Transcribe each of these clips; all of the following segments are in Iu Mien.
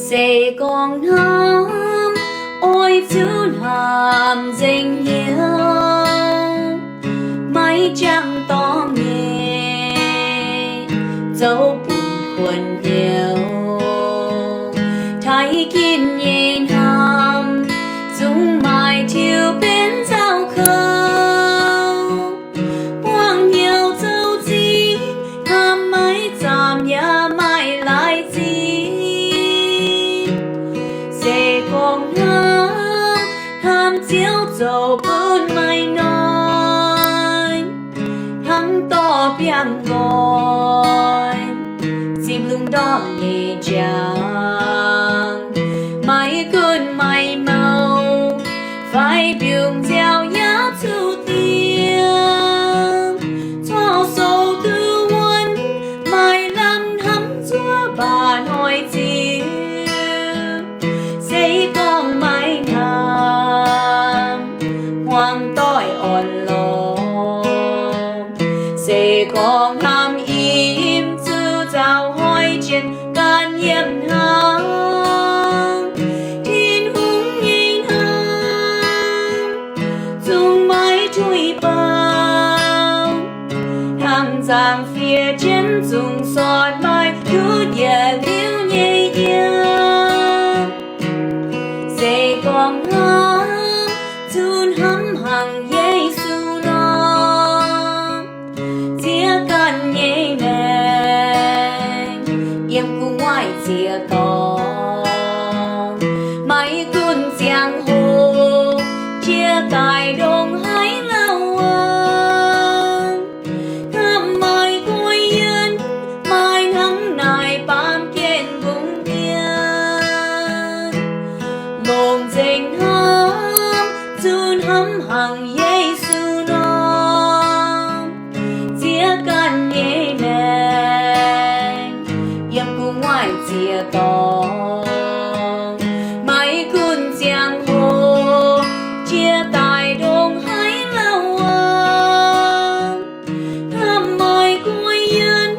Se gorngv hnamv, oix zuqc hnamv nzengc hnyouv, maiv jangx dorngx nyei, zoux bun kuonx hnyouv. Taaih ginv nyei hnamv, zungv maaih tiux benx nzauh kouv. Buangh hnyouv zoux zingh, hnamv maiv zaamc yaac maaih laaix zingh. Se gorngv hnamv, hnamv Ziouv zoux bun maaih noic, hnangv dorh biangh nqoi, zipv lungh ndorm nyei njang. Maiv gunv maaih mouh fai mbiungc nziaauc yaac zuqc dingc, corc sou duqv wuonv, maaih lamh hnamv zuov baac noic ziouc. Se gorngv maiv hnamv, hmuangx doic orn-lorqc. Se gorngv hnamv im zuqc nzauh hoic jienv gan yiem hnangv. Tin-Hungh nyei hnamv zungv maiv tuix baac, hnangv nzangc-fiev jienv zungv sortv maaih ndutv yietc liuz nyei yiem. Se gorngv hnamv, zuqc hnamv hnangv Yesu nor, ziex ganh nyei maengc yiem gu'nguaaic ziex dorngx. Maiv gunv ziangh hoc jiex daaih ndongc haaix lauh aqv, hnamv maaih guai yienh, maaih hnangv naaic baamh gen mbungv dien. Longc nzengc hnamv, zuqc hnamv hnangv Yesu nor, ziex ganh nyei maengc yiem gu'nguaaic ziex dorngx. Maiv gunv ziangh hoc jiex daaih ndongc haaix lauh aqv, hnamv maaih guai yienh,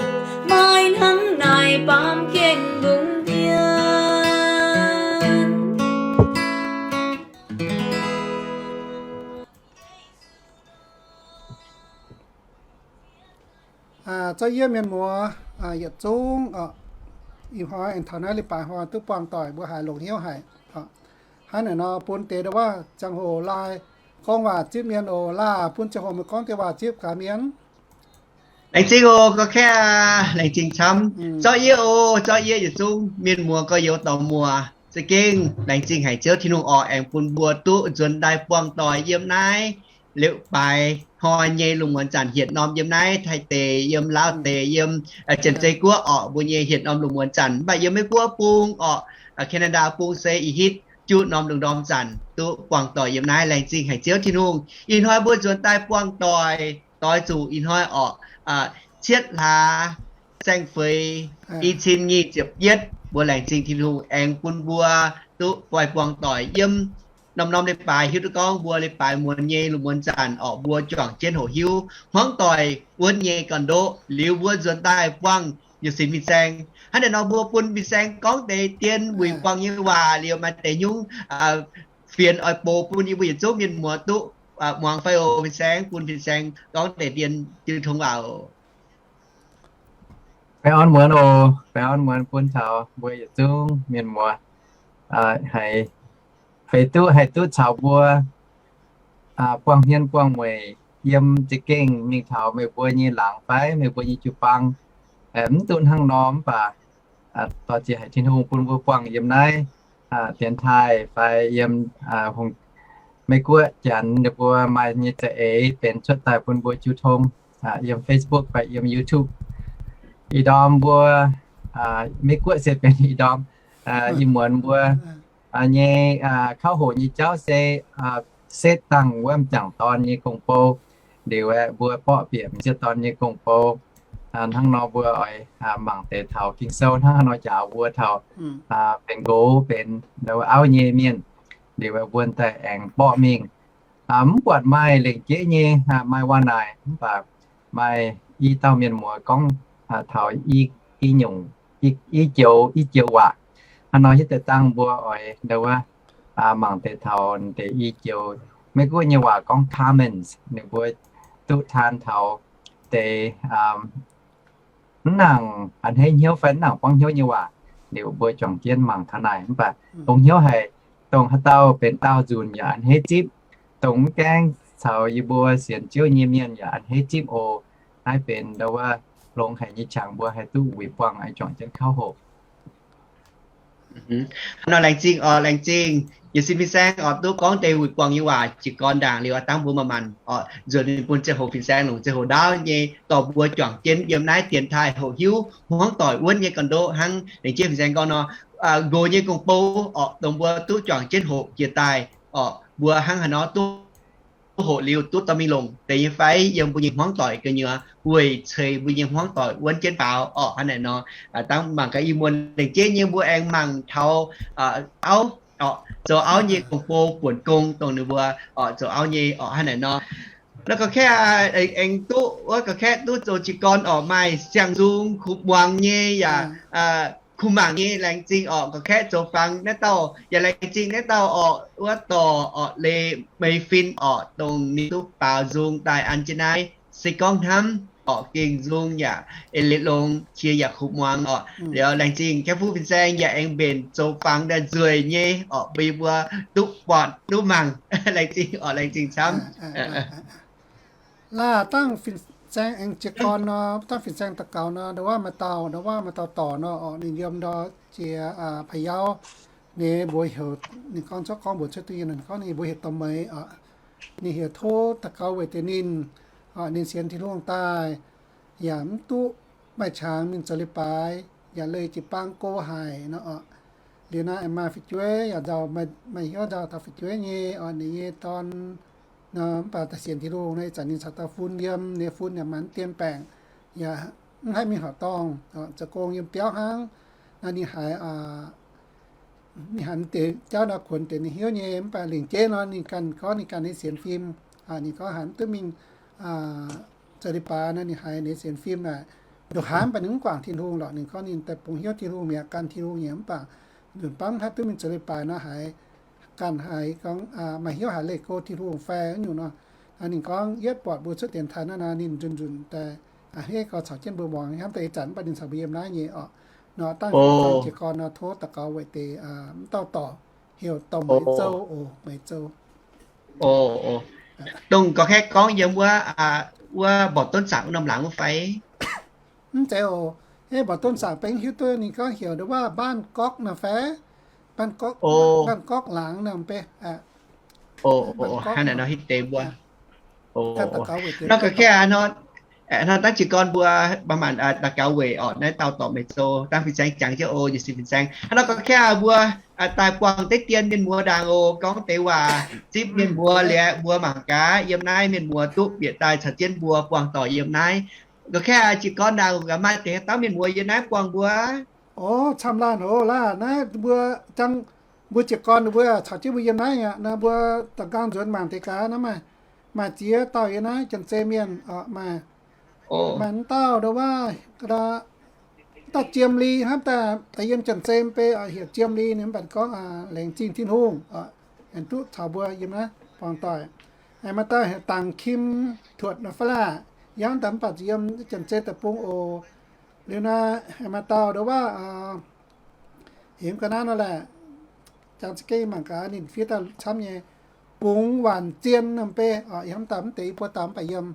maaih hnangv naaic baamh gen mbungv dien. Zorqv yie mienh muoz yietc zungv, ih hnoi aengx taux naaiv leiz-baaix hnoi duqv buangh doic mbuo haiz longc hnyouv haic. Hnangv naaic nor bun deix ndau wuov ziangh hoc laai gorngv waac zipv mienh oc. Laah bun ziangh hoc meih gorngv deix waac zipv gaax mienh. Laengz zingh oc, gorx-kaeqv, laengz zingh camv. Zorqv yie oc, zorqv yie yietc zungv mienh muoz gorx-youz dorh muoz. Za'gengh laengz zingh haic Ziouv Tin-Hungh oc, aengx bun mbuo duqv nzuonx daaih buangh doic yiem naaiv leiz-baaix hnoi nyei lungh muonz zanc hietc norm yiem naaiv Taiv deic, yiem Laauv deic, yiem Janx-Zei Guoqv orqc, mbuo nyei hietc norm lungh muonz zanc. Mv baac yiem Meiv Guoqv bung orqc, Canada bung se ih hitv juqv norm lungh ndorm zanc duqv buangh doic yiem naaiv. Laengz zingh haic Ziouv Tin-Hungh, ih hnoi mbuo nzuonx daaih buangh doic, doix zuqc ih hnoi orqc, cietv hlaax saeng-feix i cin nyic ziepc yietv. Mbuo laengz zingh Tin-Hungh aengx bun mbuo duqv buangh doic yiem norm-norm leiz-baaix. Hiuv duqv gorngv mbuo leiz-baaix muonz nyei lungh muonz zanc orqc, mbuo juangc jienv hoqc hiuv hmuangv doic wuonv nyei gorn-ndoqv liuz mbuo nzuonx daaih buangh nyutc sinx fin-saeng. Hnangv naaic nor mbuo bun fin-saeng gorngv deix dien wuic buangh nyei waac liuz maaih deix nyungc fienx oix bou bun yie mbuo yietc zungv mienh muoz duqv muangx fai oc. Fin-saeng, bun fin-saeng gorngv deix dien jiu tong waac oc. Baengh orn muonz oc. Baengh orn muonz bun taux mbuo yietc zungv mienh muoz, haiz feix duqv haih duqv caux mbuo buangh hmien buangh mueic yiem za'gengh mingh taux meih mbuo nyei laangz fai meih mbuo nyei jiu-baang. Mv duqv hnangv nor mv baac dorh ziex haic Tin-Hungh bun mbuo buangh yiem naaiv dienx taaih fai yiem Meiv Guoqv, Janx, ninh mbuo maaih nyei za'eix benx cuotv daaih bun mbuo jiu tong yiem Facebook fai yiem YouTube. Ih ndorm mbuo, Meiv Guoqv se benx ih ndorm, ih muonz mbuo nyei kauv hoqc nyei jauv se setv dangh wuov m'jangc dorn nyei gong-bou. Liuz aeqv, mbuo borqv bieqc m'sieqv dorn nyei gong-bou. Hnangv nor mbuo oix mangc deix taux Ging-Sou hnangv haaix nor njaaux mbuo taux benx nqox benx auv nyei mienh. Liuz aeqv, mbuo daaih aengx borqv mingh. Mv buatc maaih lengc jeiv nyei maaih waac naaic, mv baac maaih i dauh mienh muoz gorngv taux i nyungc, i joux, i joux waac. Hnangv nor hiuv deix dangh mbuo oix ndo wuov mangc deix taux deix i joux Meiv Guoqv nyei waac gorngv commons, ninh mbuo duqv taan taux deix mv nangc a'hneiv hnyouv fai mv nangc buangv hnyouv nyei waac. Liuz mbuo juangc jienv mangc taux naaic, mv baac dongh hnyouv haic, dongh haaix dauh benx daauh nzunc yaac a'hneiv zipv, dongh mv gaengh caux yie mbuo sienx Ziouv nyei mienh yaac a'hneiv zipv oc. Naaiv benx ndo wuov longx haic nyei qangx mbuo haih duqv wuic buangh, aengx juangc jienv kauv hoqc. Hnangv nor laengz zingh oc, laengz zingh. Yietc sin fin-saeng oc duqv gorngv deix wuic buangh nyei waac jiez gorn ndaangc liuz, dangh mbuo manc-manc oc nzuonx bun ziangh hoc fin-saeng longc ziangh hoc ndaauv nyei dorh mbuo juangc jienv yiem naaiv dienx taaih hoqc hiuv hmuangv doic wuonv nyei ga'ndoqv hnangv. Laengz zingh fin-saeng gorngv nor, nqox nyei gong-bou oc, dongh mbuo duqv juangc jienv hoqc jiex daaih oc, mbuo hnangv haaix nor duqv hoqc liuz duqv dorh mingh longc deix nyei fai yiem mbuo nyei hmuangv doic gu'nyuoz weic ceix mbuo nyei hmuangv doic wuonv jienv faaux oc. Hnangv naaic nor, dangh mangc gaax ih muonz laengz zingh nyei mbuo aengx mangc taux auv oc, zoux auv nyei gong-bou buonc gong dongh ninh mbuo oc zoux auv nyei oc. Hnangv naaic nor, nor ga'kaeqv aengx duqv wuov ga'kaeqv duqv zoux jiez gorn oc, maaih siang-nzung kuv muangx nyei yaac kuv mangc nyei. Laengz zingh oc, ga'kaeqv zoux fangx naaiv dauh yaac laengz zingh naaiv dauh oc, wuov dorh oc, Leiz Meix Fin oc, dongh ninh duqv baaux nzung daaih an jienv naaiv se gorngv hnamv oc, gengh nzung yaac eix leiz longx, qiex yaac kuv muangx oc. Liuz laengz zingh kaeqv fuqv fin-saeng yaac aengx mbenc zoux fangx daaih nzueic nyei oc, bun yie mbuo duqv buatc duqv mangc. Laengz zingh oc, laengz zingh camv. Laaih dangh fin-saeng aengx jiez gorn nor, dangh fin-saeng daux gaux nor, ndo wuov maaih dauh, ndo wuov maaih dauh dorc nor oc, ninh yiem ndor jiex paaix yauv. Ninh mbuox heuc, ninh gorngv cuotv gorngv mbuox cuotv duqv yie nor, ninh gorngv ninh mbuox heuc Dorh Meix oc. Ninh heuc tov daux gaux weic deix ninh, ninh sienx Tin-Hungh daaih, yaac mv duqv maaih qangx mingh zoux leiz-baaix, yaac leih jiu-baang go haic nor oc. Liuz naaiv aengx maaih fu'jueiv yaac nzauh, maaih hnyouv nzauh taux fu'jueiv nyei oc, ninh nyei dorn nor, mv baac daaih sienx Tin-Hungh nor, ih zanc ninh caux dauh fun yiem, ninh fun yaac maanc dien baengc, yaac mv haih mingh horqc dorngh, zoux gong yiem biauv hnangv. Naaiv ninh haiz, ninh haiz deix jauv nor kuonx deix ninh hnyouv nyei, mv baac lengc jeiv nor ninh ganh gorngv ninh ganh nyei sienx fim. Ninh gorngv haiz mv duqv mingh zoux leiz-baaix nor, ninh haiz ninh sienx fim naaic ndoqc haaix mv baac ninh mv guangc Tin-Hungh lorqc. Ninh gorngv ninh daaih bungx hnyouv Tin-Hungh mi'aqv, gan Tin-Hungh nyei, mv baac nzunc baav mv haih duqv mingh zoux leiz-baaix nor haiz ganh haiz gorngv maaih hnyouv haiz leih go Tin-Hungh fai nyungc nor. Ninh gorngv yietv buatc mbuo cuotv dienx taaih naaiv nor, ninh nzunc nzunc daaih a'hneiv gau caux jienv mbuo muangx hnamv daaih ih zanc mv baac ninh caux mbuo yiem naaiv nyei oc. Nor dangh jiez gorn nor tov daux gaux weic deix mv dauh dorc heuc Dorh Meix Zou oc, Meix Zou. Dongh gorx-kaeqv gorngv yiem wuov, wuov Mborqc Donv Saangc wuov norm laangz wuov fai? Mv zeiz oc. Ei, Mborqc Donv Saangc bengx hiuv duqv ninh gorngv heuc ndo wuov Mbaanh Gorqv nor fai? Mbaanh Gorqv, Mbaanh Gorqv laangz nor beiv. Hnangv naaic nor hitv deix mbuo. Nor gorx-kaeqv nor, dangh jiez gorn mbuo manc-manc daux gaux weic orqc naaiv dauh dorc Meix Zou, dangh fin-saeng jangx jienv oc, yietc sin fin-saeng. Hnangv nor gorx-kaeqv mbuo daaih buangh deix dien mienh muoz ndaangc oc, gorngv deix waac zipv mienh muoz liuz mbuo mangc gaax yiem naaiv mienh muoz duqv bieqc daaih caux jienv mbuo buangh doic yiem naaiv. Gorx-kaeqv jiez gorn ndaangc, maaih deix haaix dauh mienh muoz yiem naaiv buangh mbuo? O, camv laanh oc. Laaih naaiv mbuo, mbuo jiez gorn mbuo caux jienv mbuo yiem naaiv aqv. Naaiv mbuo da'nqaang nzuonx mangc deix gaax naaiv maaih, maaih ziex dauh yiem naaiv Janx-Zei mienh oc. Maaih, maaih m'dauh ndo wuov, dauh Jiem Li hnangv, daaih yiem Janx-Zei mv bei oc, heuc Jiem Li ninh mv baac gorngv laengz zingh Tin-Hungh oc, aengx duqv caux mbuo yiem naaiv buangh doic. Aengx maaih dauh heuc Dangc Kim Tuotc nor fai laah, yangh daaih mv baac yiem Janx-Zei deic-bung oc. Liuz naaiv aengx maaih dauh ndo wuov, hemx ga'naaiv nor laeh, jangx za'gengh mangc gaax ninh fiev daaih camv nyei, Bungx Waanc Zien nor mv bei oc, yangh daaih mv deix i buo dauh mv baac yiem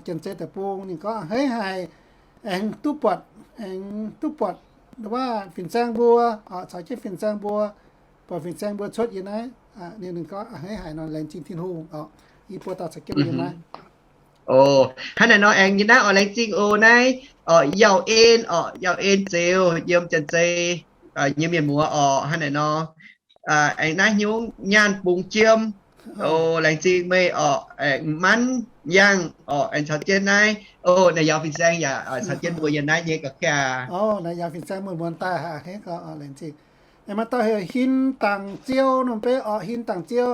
Janx-Zei deic-bung. Ninh gorngv a'hneiv haic, aengx duqv buatc, aengx duqv buatc ndo wuov fin-saeng mbuo oc, caux jienv fin-saeng mbuo, buatc fin-saeng mbuo cuotv yiem naaiv. Ninh, ninh gorngv a'hneiv haic nor, laengz zingh Tin-Hungh oc, i buo dauh caux jienv yiem naaiv. O, hnangv naaic nor aengx yiem naaiv oc, laengz zingh oc. Naaiv oc, Yauh En oc, Yauh En Zeuz, yiem Janx-Zei nyei mienh muoz oc. Hnangv naaic nor aengx naaiv hnyouv Nyaanh Bungx Jiem. O, laengz zingh meih oc. Aengx Manv Yangh oc, aengx caux jienv naaiv, o, naaiv Yauh fin-saeng yaac caux jienv mbuo yiem naaiv nyei gorx-kaeqv. O, naaiv Yauh fin-saeng muonz-muonz daaih haic, a'hneiv gau, laengz zingh. Aengx maaih dauh heuc Hin Dangc Ziou nor mv bei oc, Hin Dangc Ziou,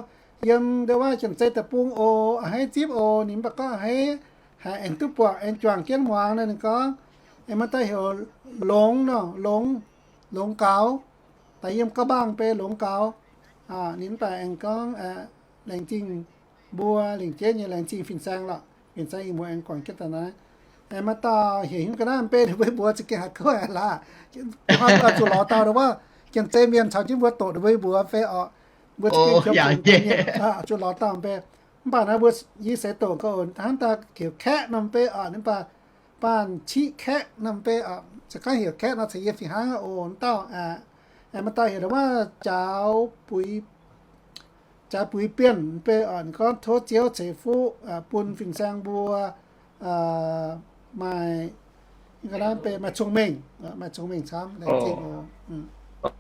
yiem ndo wuov Janx-Zei deic-bung oc, a'hneiv zipv oc. Ninh mv baac gorngv a'hneiv haic, aengx duqv buatc aengx juangc jienv muangx nor ninh gorngv. Aengx maaih dauh heuc Longx nor, Longx, Longx Gaux. daaih yiem gauh mbaangh beiv longx gaux. Ninh mv baac aengx gorngv, laengz zingh mbuo lengc jeiv nyei laengz zingh fin-saeng lorqc. Fin-saeng yie mbuo aengx guangc jienv daaih naaiv. Aengx maaih dauh heuc hingv ga'naaiv mv bei ninh mbuo mbuox za'gengh haiz kouv aqv laah. Zuqc lorz dauh nduov, janx-zei mienh caux jienv mbuo doqc ninh mbuo mbuox fei orqc. Mbuo za'gengh zuqc lorz dauh mv bei. Mv baac naaiv mbuo yie seix doqc ga'oc hnangv daaih heuc Kaeqv norm mv bei orqc, ninh mv baac baanh Ciqv Kaeqv norm mv bei orqc. Se gorngv heuc Kaeqv nor caux yie fih hnangv oc, mv dauh. Aengx maaih dauh heuc nduov Jaux Buix, Jaux Buix Bienh mv bei orqc, ninh gorngv tov Ziouv ceix fuqv bun fin-saeng mbuo maaih, maaih cong-mengh, maaih cong-mengh camv. Laengz zingh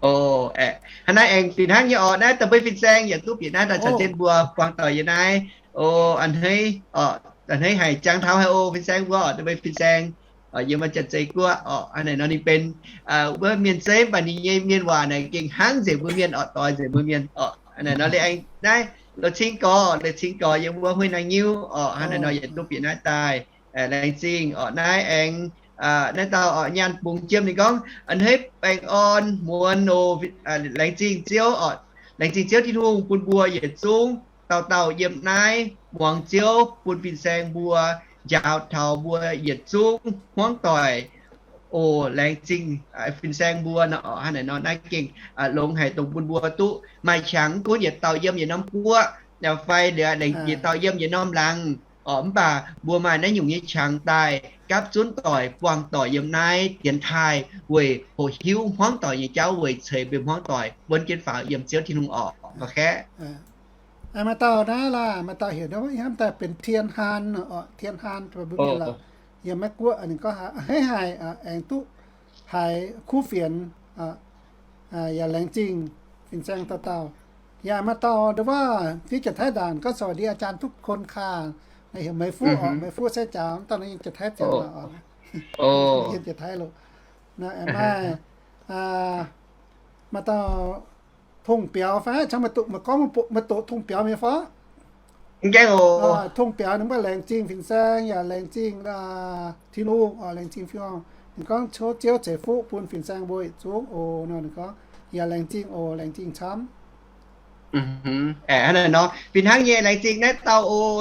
oc. Hnangv naaiv aengx fih hnangv nyei orqc. Naaiv da'mbei fin-saeng yaac duqv bieqc naaiv daaih caux jienv mbuo buangh doic yiem naaiv. O, a'hneiv, a'hneiv haic, jangx taux haic oc, fin-saeng mbuo orqc, da'mbei fin-saeng. Yiem wuov Janx-Zei Guoqv orqc, hnangv naaic nor ninh benx wuov mienh zeiv, mv baac ninh nyei mienh waac naaic gengh hnangv nzengc mbuo mienh orqc, doix nzengc mbuo mienh orqc. Hnangv naaic nor liuz aengx naaiv loz-cing gorx, loz-cing gorx yiem wuov Hueih Naang Nyiuv orqc, hnangv naaic nor yaac duqv bieqc naaiv daaih. Laengz zingh orqc. Naaiv aengx naaiv dauh orqc, Nyaanh Bungx Jiem ninh gorngv, a'hneiv baengh orn muonz oc, laengz zingh Ziouv orqc, laengz zingh Ziouv Tin-Hungh bun mbuo yietc zungv dauh dauh yiem naaiv muangx Ziouv bun fin-saeng mbuo njaaux taux mbuo yietc zungv hmuangv doic. O, laengz zingh fin-saeng mbuo nor orqc. Hnangv naaic nor naaiv gengh longx haic dongh bun mbuo duqv maaih qangx, mv gunv yietc dauh yiem yietc norm guoqv fai liuz yietc dauh yiem yietc norm laangz orqc, mv baac mbuo maaih naaiv nyungc nyei qangx daaih gapv zunv doic buangh doic yiem naaiv dienx taaih weic hoqc hiuv hmuangv doic nyei jauv, weic ceix mbuo hmuangv doic wuonv jienv faaux yiem Ziouv Tin-Hungh orqc. Ga'kaeqv. Maaih dauh naaiv laah, maaih dauh heuc nduov hnamv daaih benx Tien Haan, Tien Haan, mbuo mienh lorqc, yiem Meiv Guoqv. Ninh gorngv a'hneiv haic, aengx duqv haiz kuv fienx, yaac laengz zingh fin-saeng dauh dauh. Yaac maaih dauh nduov wuov fiev Janx-Taiv ndaangc gorngv สวัสดีอาจารย์ทุกคนค่ะ, heuc Meiv Fuqv orqc. Meiv Fuqv se jaax dauh naaiv Janx-Taiv ziangx orqc, Janx-Taiv loh. Maaih, maaih dauh Tongh Biaux fai, cangv meih gorngv meih doqc Tongh Biaux mienh fai? Tongh Biaux ninh mbuo laengz zingh fin-saeng yaac laengz zingh Tin-Hungh, laengz zingh Tin-Hungh. Ninh gorngv tov Ziouv ceix fuqv bun fin-saeng mbuo yietc zungv oc. Nor ninh gorngv yaac laengz zingh oc, laengz zingh camv. Hnangv naaic nor fih hnangv nyei laengz zingh naaiv dauh oc,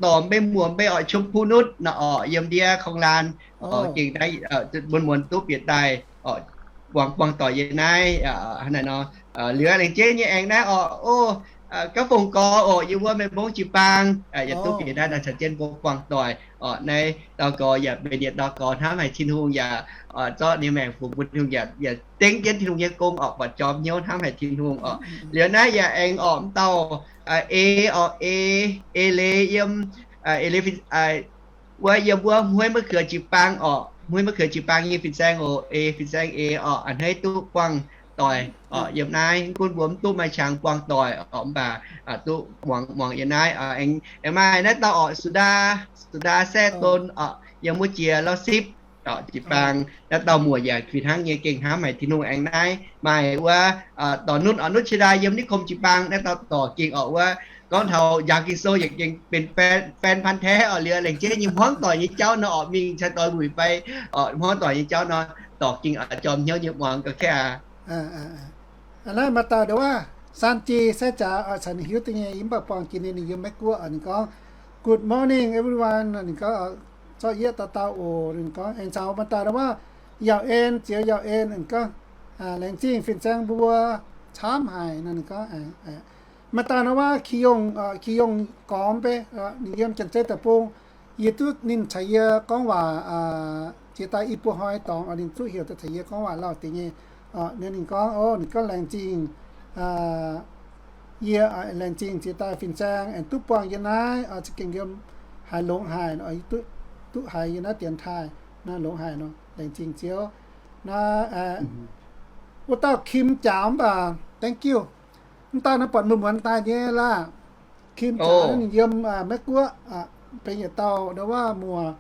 dorc mv bei muoc mv bei orqc, ชมพูนุช nor orqc, yiem ndiev คลองลาน orqc, gengh naaiv muonz-muonz duqv bieqc daaih orqc, buangh buangh doic yiem naaiv. Hnangv naaic nor, liuz laengz jeiv nyei aengx naaiv orqc, o, gapv fongc gorx orqc, yiem wuov Meiv Mbongv jiu-baang yaac duqv bieqc naaiv daaih caux jienv mbuo buangh doic orqc. Naaiv dauh gorx yaac benx yietc dauh gorx hnamv haic Tin-Hungh yaac zorqv ninh maengc fungx bun Tin-Hungh yaac dengv jienv Tin-Hungh nyei gong orqc, buatc jorm hnyouv hnamv haic Tin-Hungh orqc. Liuz naaiv yaac aengx orqc, mv dauh Ei orqc, Ei, Ei Leiz yiem, Ei Leiz wuov yiem wuov Hueiv Ma'keuv jiu-baang orqc, Hueiv Ma'keuv jiu-baang nyei fin-saeng oc, Ei, fin-saeng Ei orqc, a'hneiv duqv buangh doic orqc yiem naaiv. Mv gunv mbuo mv duqv maaih qangx buangh doic orqc, mv baac duqv muangx muangx yiem naaiv. Aengx maaih naaiv dauh orqc, สุดา, สุดา แซ่โตน orqc, yiem wuov jiex เล้าสิบ orqc, jiu-baang. Naaiv dauh muoc yaac fih hnangv nyei gengh hnamv haic Tin-Hungh. Aengx naaiv maaih wuov dorc Nutv orqc, Nutv Chi Ndaa yiem นิคม jiu-baang. Naaiv dauh dorc gengh orqc wuov gorngv taux njaaux Ging-Sou yaac gengh benx แฟนพันธุ์แท้ orqc. Liuz laengz jeiv nyei hmuangv doic nyei jauv nor orqc, mingh cai doix wuic fai orqc, hmuangv doic nyei jauv nor, dorc gengh jorm hnyouv nyei muangx ga'kaeqv aqv. Naaiv maaih dauh nduov wuov San Ji se jaax, caux ninh hiuv duqv nyei, yie mv baac buangh jiex ninh, ninh yiem Meiv Guoqv. Ninh gorngv, Good morning everyone. Ninh gorngv, zorqv yieqv dauh dauh oc. Ninh gorngv aengx caux maaih dauh nduov wuov Yaauc En, Zioux Yaauc En. Ninh gorngv, Laengz zingh fin-saeng mbuo camv haic nor. Ninh gorngv, maaih dauh nduov wuov Ki Yong, Ki Yong gormx mbe, ninh yiem Janx-Zei Deic-Bung. Yie duqv ninh caux yie gorngv waac ziex daaih i buo hnoi dorngx, ninh duqv heuc daaih caux yie gorngv waac lauh deix nyei. Ninh gorngv, o, ninh gorngv laengz zingh yie, laengz zingh ziex daaih fin-saeng aengx duqv buangh yie naaiv, za'gengh yiem haaix longx haic, duqv haiz yie naaiv dienx taaih naaiv longx haic nor, laengz zingh Ziouv. Naaiv wuov dauh Kim Jaax mv baac, thank you. Mv dauh naaiv buatc muonz-muonz daaih nyei laah. Kim Jaax ninh yiem Meiv Guoqv, benx yietc dauh nduov wuov muoc,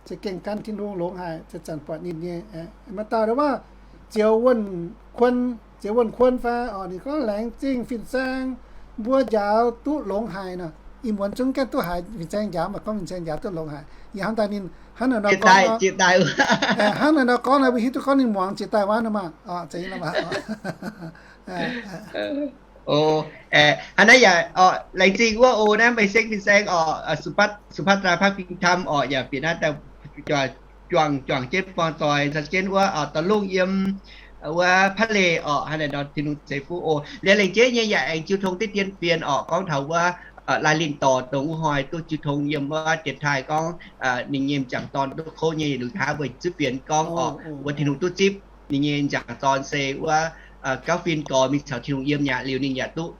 za'gengh gan Tin-Hungh longx haic, zanc-zanc buatc ninh nyei. Maaih dauh nduov wuov Zioux Wuonh Kuon, Zioux Wuonh Kuon fai, ninh gorngv laengz zingh fin-saeng mbuo njaaux duqv longx haic nor. Ih muonz zungv gaengh duqv haiz fin-saeng njaaux, mv baac gorngv fin-saeng njaaux duqv longx haic. Yie hnamv daaih ninh hnangv naaic nor gorngv, hnangv naaic nor gorngv naaic mbuo hiuv duqv gorngv ninh muangx jiex daaih wuov nor maah. Hnangv naaiv yaac laengz zingh wuov oc, naaiv meih seng fin-saeng oc, Supatra พรรคพิทักษ์ oc, yaac bieqc naaiv daaih juangc, juangc jienv buangh doic, caux jienv wuov dorh lungh yiem wuov พระเล oc, hnangv naaic nor Tin-Hungh ceix fuqv oc. Liuz lengc jeiv nyei yaac aengx jiu tong diqv dien fien oc, gorngv taux wuov Laaih Linh dorc dongh wuov hnoi duqv jiu tong yiem wuov dienx taaih gorngv ninh nyei m'jangc dorn duqv kouv nyei, liuz taux mbuo zuqc fienx gorngv oc, wuov Tin-Hungh duqv zipv ninh nyei m'jangc dorn se wuov gauv fin gorx mingh caux Tin-Hungh yiem mi'aqv. Liuz ninh yaac duqv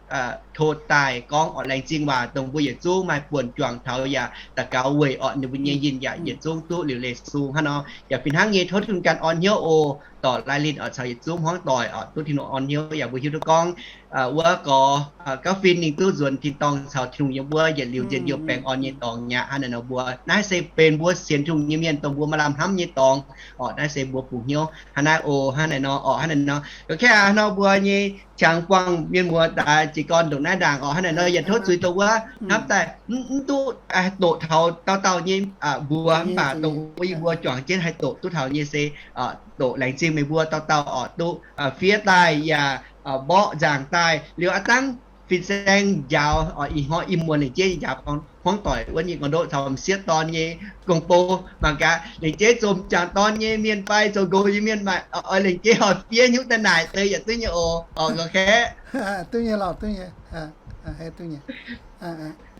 tov daaih gorngv oc laengz zingh waac dongh mbuo yietc zungv maaih buonc juangc taux yaac daux gaux weic oc, ninh mbuo nyei yinh yaac yietc zungv duqv liuz leiz sung hnangv nor. Yaac fih hnangv nyei tov Tin-Hungh ganh orn hnyouv oc, dorh Laaih Linh oc caux yietc zungv hmuangv doic oc duqv Tin-Hungh orn hnyouv. Yaac mbuo hiuv duqv gorngv wuov gorx gauv fin ninh duqv nzuonx tin-dorngh caux Tin-Hungh yiem wuov yietc liuz nzien youh baengh orn nyei dorngx mi'aqv. Hnangv naaic nor mbuo naaiv se benx mbuo sienx Tin-Hungh nyei mienh dongh mbuo maaih lamh hnamv nyei dorngx oc. Naaiv se mbuo bungx hnyouv hnangv naaiv oc. Hnangv naaic nor oc, hnangv naaic nor, ok, hnangv nor mbuo nyei qangx buangh mienh muoz daaix jiez gorn ndongc naaiv ndaangc oc. Hnangv naaic nor yaac tov zuiz dongh wuov hnamv daaih mv duqv doqc taux dauh dauh nyei mbuox, mv baac dongh wuov yie mbuo juangc jienv haih doqc duqv taux nyei se doqc laengz zingh meih mbuo dauh dauh oc, duqv fiev daaih yaac mborqv nzaangc daaih. Liuz aav dangv fin-saeng njaaux oc, ih hnoi ih muonz lengc jeiv njaaux gorngv hmuangv doic wuov nyei gorn-ndoqv caux m'sieqv dorn nyei gong-bou mangc gaax, lengc jeiv zoux m'jangc dorn nyei mienh fai zoux nqox nyei mienh maaih oix lengc jeiv oix fiev hnyouv daaih naaic se yaac duqv nyei oc. Oc, ok. Duqv nyei lorqc, duqv nyei.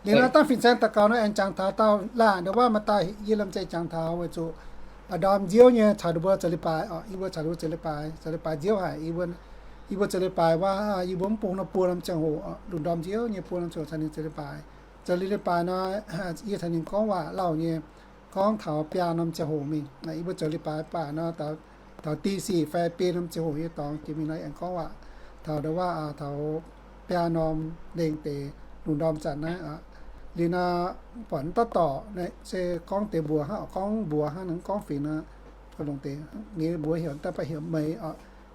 Liuz nor dangh fin-saeng daux gaux nor aengx jangx taux dauh laanh ndo wuov maaih dauh yie lomh nzoih jangx taux weic zuqc ndorm nziouv nyei caux ninh mbuo zoux leiz-baaix oc. Yie mbuo caux ninh mbuo zoux leiz-baaix, zoux leiz-baaix nziouv haic. Yie mbuo zoux leiz-baaix wuov, yie mbuo mv bung nor buo norm ziangh hoc, lungh ndorm nziouv nyei buo norm ziangh hoc caux ninh zoux leiz-baaix. Zoux leiz-baaix nor, yie caux ninh gorngv waac lauh nyei, gorngv taux biaa norm ziangh hoc mingh. Yie mbuo zoux leiz-baaix baac nor, taux di sic fai biei norm ziangh hoc nyei dorngx jiex mingh nor aengx gorngv waac taux ndo wuov, taux biaa norm lengh deix lungh ndorm zanc naaiv. Liuz nor, buatc mv dauh dorc se gorngv deix mbuox hnangv, gorngv mbuox hnangv, mv gorngv fingx nor, longc deix nyei mbuox heuc daaih baac heuc Meix,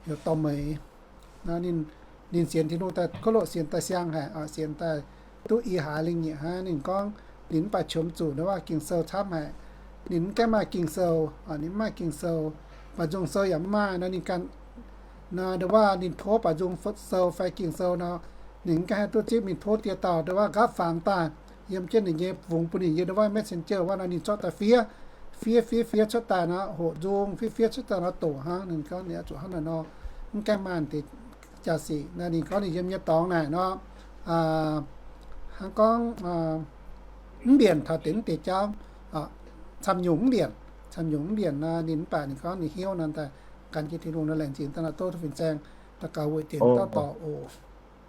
heuc dorh Meix. Ninh, ninh sienx Tin-Hungh daaih kouv loqc, sienx daaih siang haic, sienx daaih duqv i hlaax lingh nyeic hnangv. Ninh gorngv ninh mv baac qiemx zuqc ndo wuov Ging-Sou camv haic. Ninh mv gaengh maaih Ging-Sou, ninh mv maaih Ging-Sou, baac nzung sou yaac mv maaih nor, ninh ganh nor ndo wuov ninh tov baac nzung sou fai Ging-Sou nor, ninh mv gaengh haih duqv zipv. Ninh tov diex dauh ndo wuov nqaapv fangx daaih yiem jienv ninh nyei fungx bun ninh yiem ndo wuov messenger wuov nor, ninh zorqv daaih fiev, fiev fiev fiev cuotv daaih nor, hoqc nzung fiev fiev cuotv daaih nor doqc hnangv. Ninh gorngv ninh oix zuqc hnangv naaic nor, mv gaengh maaih deix jaax-sic. Ninh gorngv ninh yiem nyei dorngx naaic nor, hnangv gorngv mv mbienc taux deix mv deix jauv, camv nyungc mv mbienc, camv nyungc mv mbienc nor, ninh mv baac ninh gorngv ninh hnyouv nor daaih gan jienv Tin-Hungh nor, laengz zingh daaih nor tov fin-saeng daux gaux weic deix dauh dorc oc.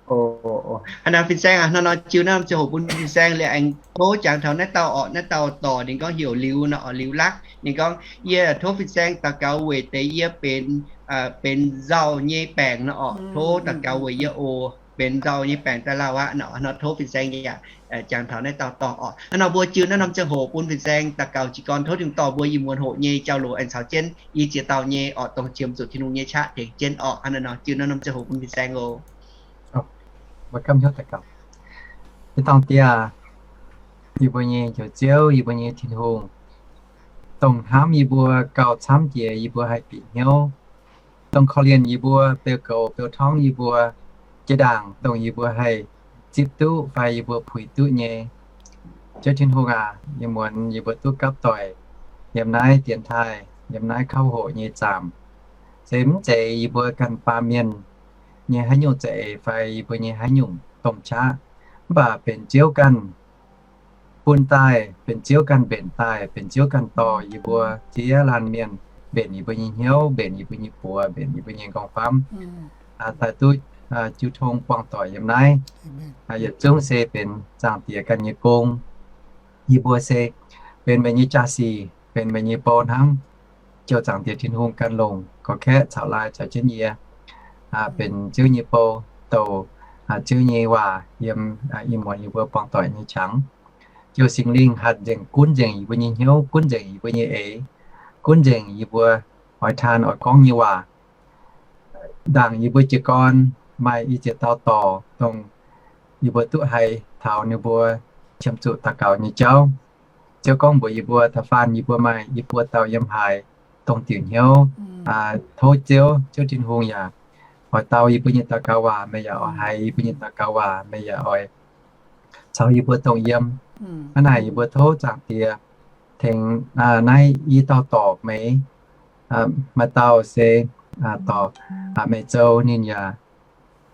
Hnangv naaic fin-saeng aac, hnangv nor jiu naaiv norm ziangh hoc bun fin-saeng liuz aengx tov jangx taux naaiv dauh orqc, naaiv dauh dorc ninh gorngv heuc Liuz nor, Liuz Lakv. Ninh gorngv, yie tov fin-saeng daux gaux weic deix yie benx, benx nzauh nyei baengc nor orqc, tov daux gaux weic yie oc. Benx nzauh nyei baengc daaih lauh aqv nor, nor tov fin-saeng yaac jangx taux naaiv dauh dorc orqc. Hnangv nor mbuo jiu naaiv norm ziangh hoc bun fin-saeng daux gaux jiez gorn tov Tin-Hungh dorh mbuo ih muonz hoqc nyei jauv-louc aengx caux jienv i ziex dauh nyei orqc, dongh qiemx zuqc Tin-Hungh nyei qaqv tengx jienv orqc. Hnangv naaiv nor jiu naaiv norm ziangh hoc bun fin-saeng oc. Mbuo gamh hnyouv daux gaux. Ih dauh Diex, yie mbuo nyei Njoux Ziouv, yie mbuo nyei Tin-Hungh, dongh hnamv yie mbuo gauh camv jiex yie mbuo haih bieqc hnyouv, dongh korv-lienh yie mbuo, beu goux beu torngv yie mbuo, jiex ndaangc dongh yie mbuo haih zipv duqv fai yie mbuo puix duqv nyei. Ziouv Tin-Hungh aac, ih muonz yie mbuo duqv gapv doic yiem naaiv dienx taaih, yiem naaiv kauv hoqc nyei zaamc, se mv zeiz yie mbuo ganh baamh mienh nyei haaix nyungc za'eix fai yie mbuo nyei haaix nyungc domh qaqv, mv baac benx Ziouv ganh bun daaih, benx Ziouv ganh mbenc daaih, benx Ziouv ganh dorh yie mbuo ziex laanh mienh, mbenc yie mbuo nyei hnyouv, mbenc yie mbuo nyei buoz, mbenc yie mbuo nyei nqorngv-famv, daaih duqv jiu tong buangh doic yiem naaiv. Yietc zungv se benx Zaangc Diex ganh nyei gong. Yie mbuo se benx meih nyei jaa-sic, benx meih nyei bou hnangv. Ziouv Zaangc Diex Tin-Hungh ganh longc gorx-kaeqv caux laai caux jienv yie, benx Ziouv nyei bou, douc Ziouv nyei waac yiem ih muonz yie mbuo buangh doic nyei qangx. Ziouv Singx Lingh hatc nzengc, gunv nzengc yie mbuo nyei hnyouv, gunv nzengc yie mbuo nyei eix, gunv nzengc yie mbuo oix taan oix gorngv nyei waac. Ndaangc yie mbuo jiez gorn maaih i ziex dauh dorc, dongh yie mbuo duqv haiz taux ninh mbuo qiemx zuqc daux gaux nyei jauv. Ziouv gorngv mbuox yie mbuo, da'faanh yie mbuo maaih yie mbuo dauh yiem haaix dongh diuc hnyouv, tov Ziouv, Ziouv Tin-Hungh yaac oix dau yie mbuo nyei daux gaux waac, meih yaac oix haiz yie mbuo nyei daux gaux waac, meih yaac oix caux yie mbuo dongh yiem. Hnangv naaic yie mbuo tov Zaangc Diex tengx naaiv i dauh dorc Meix, maaih dauh se dorc Meix Zou, ninh yaac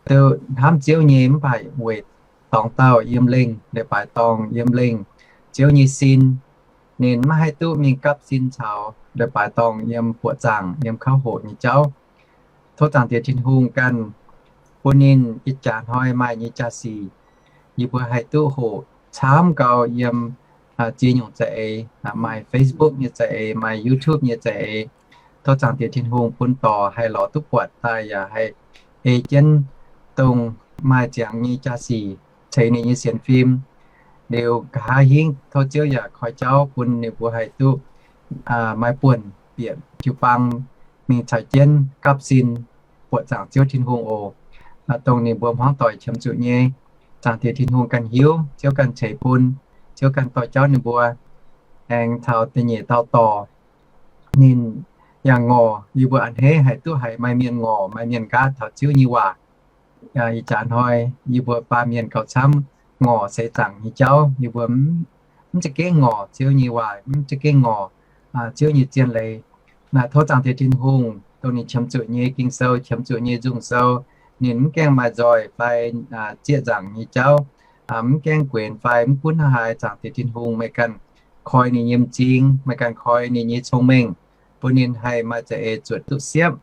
duqv hnamv Ziouv nyei mv baac weic dorngx dauh yiem lengh, leiz-baaix dorngh yiem lengh Ziouv nyei sin, ninh maiv haih duqv mingh gapv sin caux leiz-baaix dorngh yiem buoqc zaangc yiem kauv hoqc nyei jauv. Tov Zaangc Diex Tin-Hungh ganh bun ninh ih jaax hnoi maaih nyei jaa-sic, yie mbuo haih duqv hoqc camv gau yiem ziex nyungc za'eix, maaih Facebook nyei za'eix, maaih YouTube nyei za'eix. Tov Zaangc Diex Tin-Hungh bun dorc haih lorz duqv buatc daaih yaac haih ei jienv dongh maaih ziangx nyei jaa-sic ceix ninh nyei sienx fim. Liuz nqa'haav hingv tov Ziouv yaac koi jauv bun ninh mbuo haih duqv maaih buonc bieqc jiu-baang mingh caux jienv gapv sin buoqc zaangc Ziouv Tin-Hungh oc. Dongh ninh mbuo hmuangv doic qiemx zuqc nyei, Zaangc Diex Tin-Hungh ganh hiuv, Ziouv ganh ceix bun, Ziouv ganh dorh jauv ninh mbuo. Aengx taux da'nyeic dauh dorc, ninh yaac ngorc, yie mbuo a'hneiv haiz duqv haiz maaih mienh ngorc, maaih mienh nqaatv taux Ziouv nyei waac. Ih jaax hnoi yie mbuo baamh mienh gauh camv ngorc seix zaangc nyei jauv. Yie mbuo mv za'gengh ngorc Ziouv nyei waac, mv za'gengh ngorc Ziouv nyei zien leiz. Naaiv tov Zaangc Diex Tin-Hungh dongh ninh qiemx zuqc nyei Ging-Sou, qiemx zuqc nyei nzung sou, ninh mv gaengh maaih nzoih fai zieqv nzaangc nyei jauv, mv gaengh guenx fai mv gunv haaix, Zaangc Diex Tin-Hungh meih ganh koi ninh nyei m'zing, meih ganh koi ninh nyei cong-mengh, bun ninh haih maaih za'eix zuotc duqv siepv,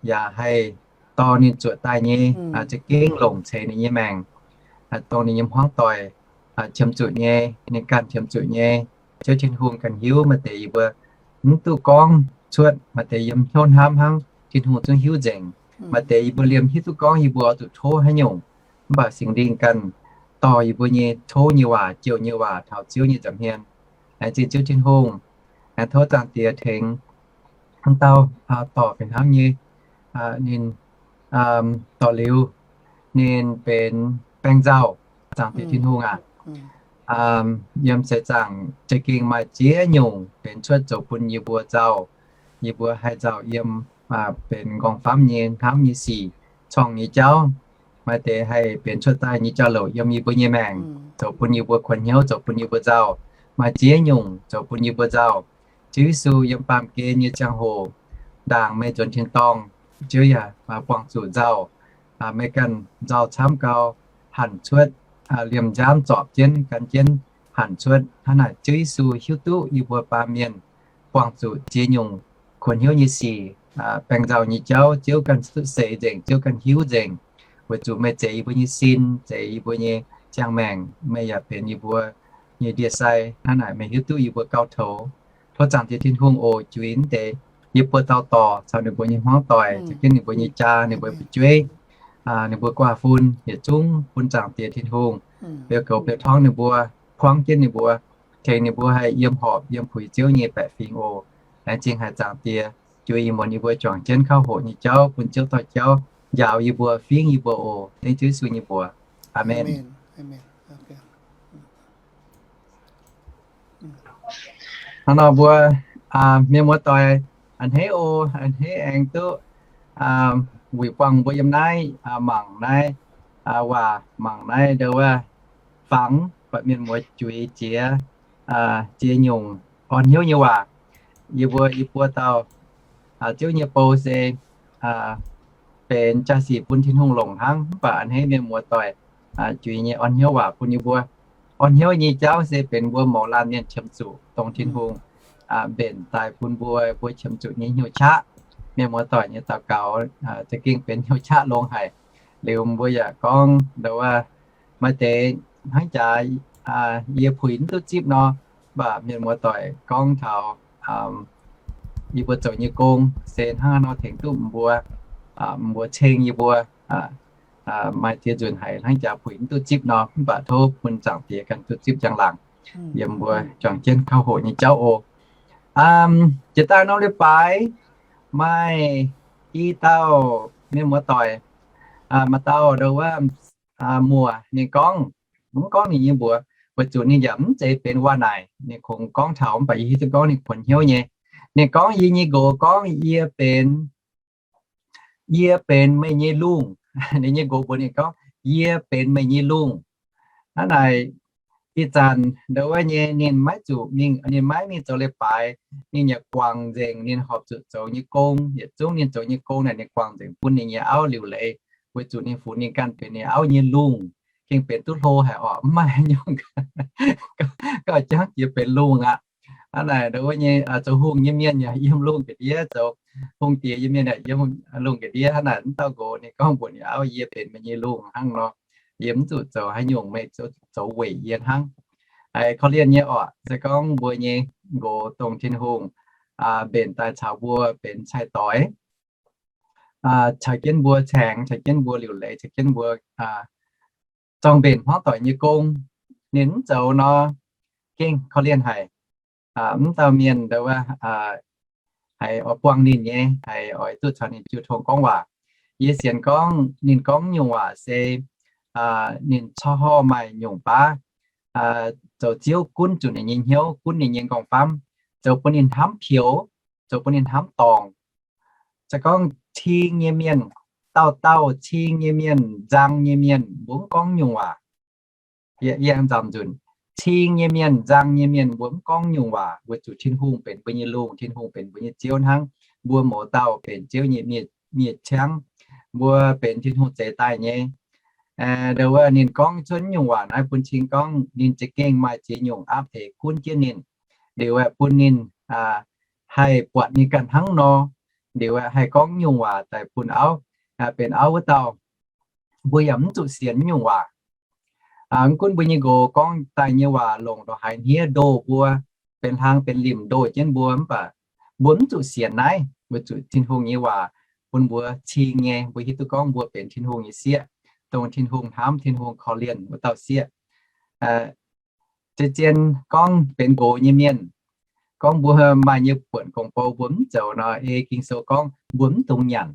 yaac haih dorh ninh zuotc daaih nyei za'gengh longc ceix ninh nyei maengc, dongh ninh nyei hmuangv doic qiemx zuqc nyei, ninh ganh qiemx zuqc nyei. Ziouv Tin-Hungh ganh hiuv. Maaih deix yie mbuo mv duqv gorngv cuotv, maaih deix yiem hnyouv hnamv hnangv, Tin-Hungh zungv hiuv nzengc. Maaih deix yie mbuo liemh hiuv duqv gorngv yie mbuo oix zuqc tov haaix nyungc, mv baac Singx Lingh ganh dorh yie mbuo nyei tov nyei waac, jouh nyei waac taux Ziouv nyei nza'hmien. Laengz zingh Ziouv Tin-Hungh. Aengx tov Zaangc Diex tengx dauh dorc fih hnangv nyei, ninh dorc liuz, ninh benx baeng nzauh. Zaangc Diex Tin-Hungh aac, yiem seix zaangc za'gengh maaih ziex nyungc benx cuotv zoux bun yie mbuo nzauh. Yie mbuo haih nzauh yiem benx nqorngv-famv nyei hnamv nyei sic, corngh nyei jauv. Maaih deix haih benx cuotv daaih nyei jauv-louc yiem yie mbuo nyei maengc, zoux bun yie mbuo kuonx hnyouv, zoux bun yie mbuo nzauh. Maaih ziex nyungc zoux bun yie mbuo nzauh. Ziouv Yesu yiem baamh gen nyei ziangh hoc, ndaangc meih nzuonx tin-dorngh, Ziouv yaac buangh zuqc nzauh. Meih ganh nzauh camv gau, hanc cuotv, liemh nziaamv zorpc jienv, gan jienv hanc cuotv. Hnangv naaic Ziouv Yesu hiuv duqv yie mbuo baamh mienh buangh zuqc ziex nyungc kuonx hnyouv nyei sic, baeng nzauh nyei jauv, Ziouv ganh duqv seix nzengc, Ziouv ganh hiuv nzengc. Weic zuqc meih zeix yie mbuo nyei sin, zeix yie mbuo nyei ziangh maengc, meih yaac benx yie mbuo nyei ndie-sai. Hnangv naaic meih hiuv duqv yie mbuo gauh toux. Tov Zaangc Diex Tin-Hungh oc, juix mv deix yie mbuo dauh dorc caux ninh mbuo nyei hmuangv doic, caux jienv ninh mbuo nyei jaa, ninh mbuo fu'jueiv, ninh mbuo guaav fun yietc zungv bun Zaangc Diex Tin-Hungh beu goux beu torngv ninh mbuo, kuangv jienv ninh mbuo, tengx ninh mbuo haih yiem horpc yiem puix Ziouv nyei baeqc fingx oc. Laengz zingh haic Zaangc Diex, juix ih muonz yie mbuo juangc jienv kauv hoqc nyei jauv bun Ziouv dorh jauv njaaux yie mbuo, fingv yie mbuo oc. Dengv Ziouv Yesu nyei mbuox, aamen. Hnangv nor mbuo mienh muoz-doic, a'hneiv oc, a'hneiv aengx duqv wuic buangh mbuo yiem naaiv mangc naaiv waac, mangc naaiv ndau wuov fangx buatc mienh muoz juix jiex ziex nyungc orn hnyouv nyei waac. Yie mbuo, yie mbuo dauh Ziouv nyei bou se benx jaa-sic bun Tin-Hungh longc hnangv, mv baac a'hneiv mienh muoz-doic juix nyei orn hnyouv waac bun yie mbuo. Orn hnyouv nyei jauv se benx mbuo mouz laanh mienh qiemx zuqc dongh Tin-Hungh mbenc daaih bun mbuo, mbuo qiemx zuqc nyei hnyouv qaqv. Mienh muoz-doic nyei daux gaux za'gengh benx hnyouv qaqv longx haic. Liuz mbuo yaac gorngv ndau wuov maaih deix hnangv jaax yie puix mv duqv zipv nor, mv baac mienh muoz-doic gorngv taux yie mbuo zoux nyei gong se hnangv haaix nor tengx duqv mbuo, mbuo ceng yie mbuo maaih ziex nzunc haiz hnangv jaax puix mv duqv zipv nor, mv baac tov bun Zaangc Diex ganh duqv zipv njang-laangc yiem mbuo juangc jienv kauv hoqc nyei jauv oc. Jiex daaih norm leiz-baaix maaih i dauh mienh muoz-doic, maaih dauh ndau wuov muoc ninh gorngv, mv gorngv ninh nyei mbuox, weic zuqc ninh yaac mv zeiz benx waac naaic. Ninh kungx gorngv taux mv baac yie hiuv duqv gorngv ninh kuonx hnyouv nyei. Ninh gorngv yie nyei nqox gorngv, Yie benx, yie benx meih nyei lungh. Ninh nyei nqox mbuox ninh gorngv, Yie benx meih nyei lungh. Hnangv naaic, ih zanc ndo wuov nyei ninh maiv zuqc mingh, ninh maiv mingh zoux leiz-baaix, ninh yaac guangc nzengc ninh horpc zuqc zoux nyei gong. Yietc zungv ninh zoux nyei gong naaic ninh guangc nzengc bun ninh nyei auv liuc leiz, weic zuqc ninh funx ninh ganh benx ninh auv nyei lungh. Gengh benx duqv hlo haic orqc, mv maaih nyungc gauh jangv jiex benx lungh aqv. Hnangv naaic ndo wuov nyei zoux hungh nyei mienh yaac yiem lungh ga'ndiev, zoux hungh diex nyei mienh yaac yiem lungh ga'ndiev. Hnangv naaic mv dauh nqox ninh gorngv mbuox ninh auv, Yie benx meih nyei lungh hnangv nor. Yie mv zuqc zoux haaix nyungc, meih zoux weic yie hnangv. Haiz korv-lienh nyei orqc, se gorngv mbuo nyei nqox dongh Tin-Hungh mbenc daaih caux mbuo benx cai-doix, caux jienv mbuo caengx, caux jienv mbuo liuc leiz, caux jienv mbuo zorng-mbenc hmuangv doic nyei gong, ninh mv zoux nor, gengh korv-lienh haic. Mv dauh mienh ndo wuov haiz oix buangh ninh nyei, haiz oix duqv caux ninh jiu tong gorngv waac. Yie sienx gorngv ninh gorngv nyungc waac se ninh corc horh maaih nyungc baav zoux Ziouv gunv zuqc ninh nyei hnyouv, gunv ninh nyei nqorngv-famv, zoux bun ninh hnamv pioux, zoux bun ninh hnamv dorngc. Se gorngv cing nyei mienh, dauh dauh cing nyei mienh, nzang nyei mienh, mbuo mv gorngv nyungc waac. Yie nzamc nzunc, cing nyei mienh, nzang nyei mienh, mbuo mv gorngv nyungc waac, weic zuqc Tin-Hungh benx mbuo nyei lungh, Tin-Hungh benx mbuo nyei Ziouv hnangv. Mbuo mouz dauh benx Ziouv nyei miev-ciangv, mbuo benx Tin-Hungh zeix daaih nyei. Ndo wuov ninh gorngv cuotv nyungc waac naaiv bun cing gorngv ninh za'gengh maaih ziex nyungc aapv eix gunv jienv ninh. Liuz aeqv, bun ninh haih buatc ninh ganh hnangv nor. Liuz aeqv, haih gorngv nyungc waac daaih bun auv, benx auv wuov dauh. Mbuo yaac mv zuqc sienx nyungc waac. Mv gunv mbuo nyei nqox gorngv daaih nyei waac longc ndongc haaix hniev ndoh mbuo, benx hlang benx limc ndoh jienv mbuo, mv baac mbuo mv zuqc sienx naaiv, weic zuqc Tin-Hungh nyei waac bun mbuo cing nyei, mbuo hiuv duqv gorngv mbuo benx Tin-Hungh nyei sieqv, dongh Tin-Hungh hnamv, Tin-Hungh korv-lienh wuov dauh sieqv. Zien-zien gorngv benx nqox nyei mienh, gorngv mbuo maaih nyei buonc gong-bou mbuo mv zoux nor, ei Ging-Sou gorngv mbuo mv dungx nyanc.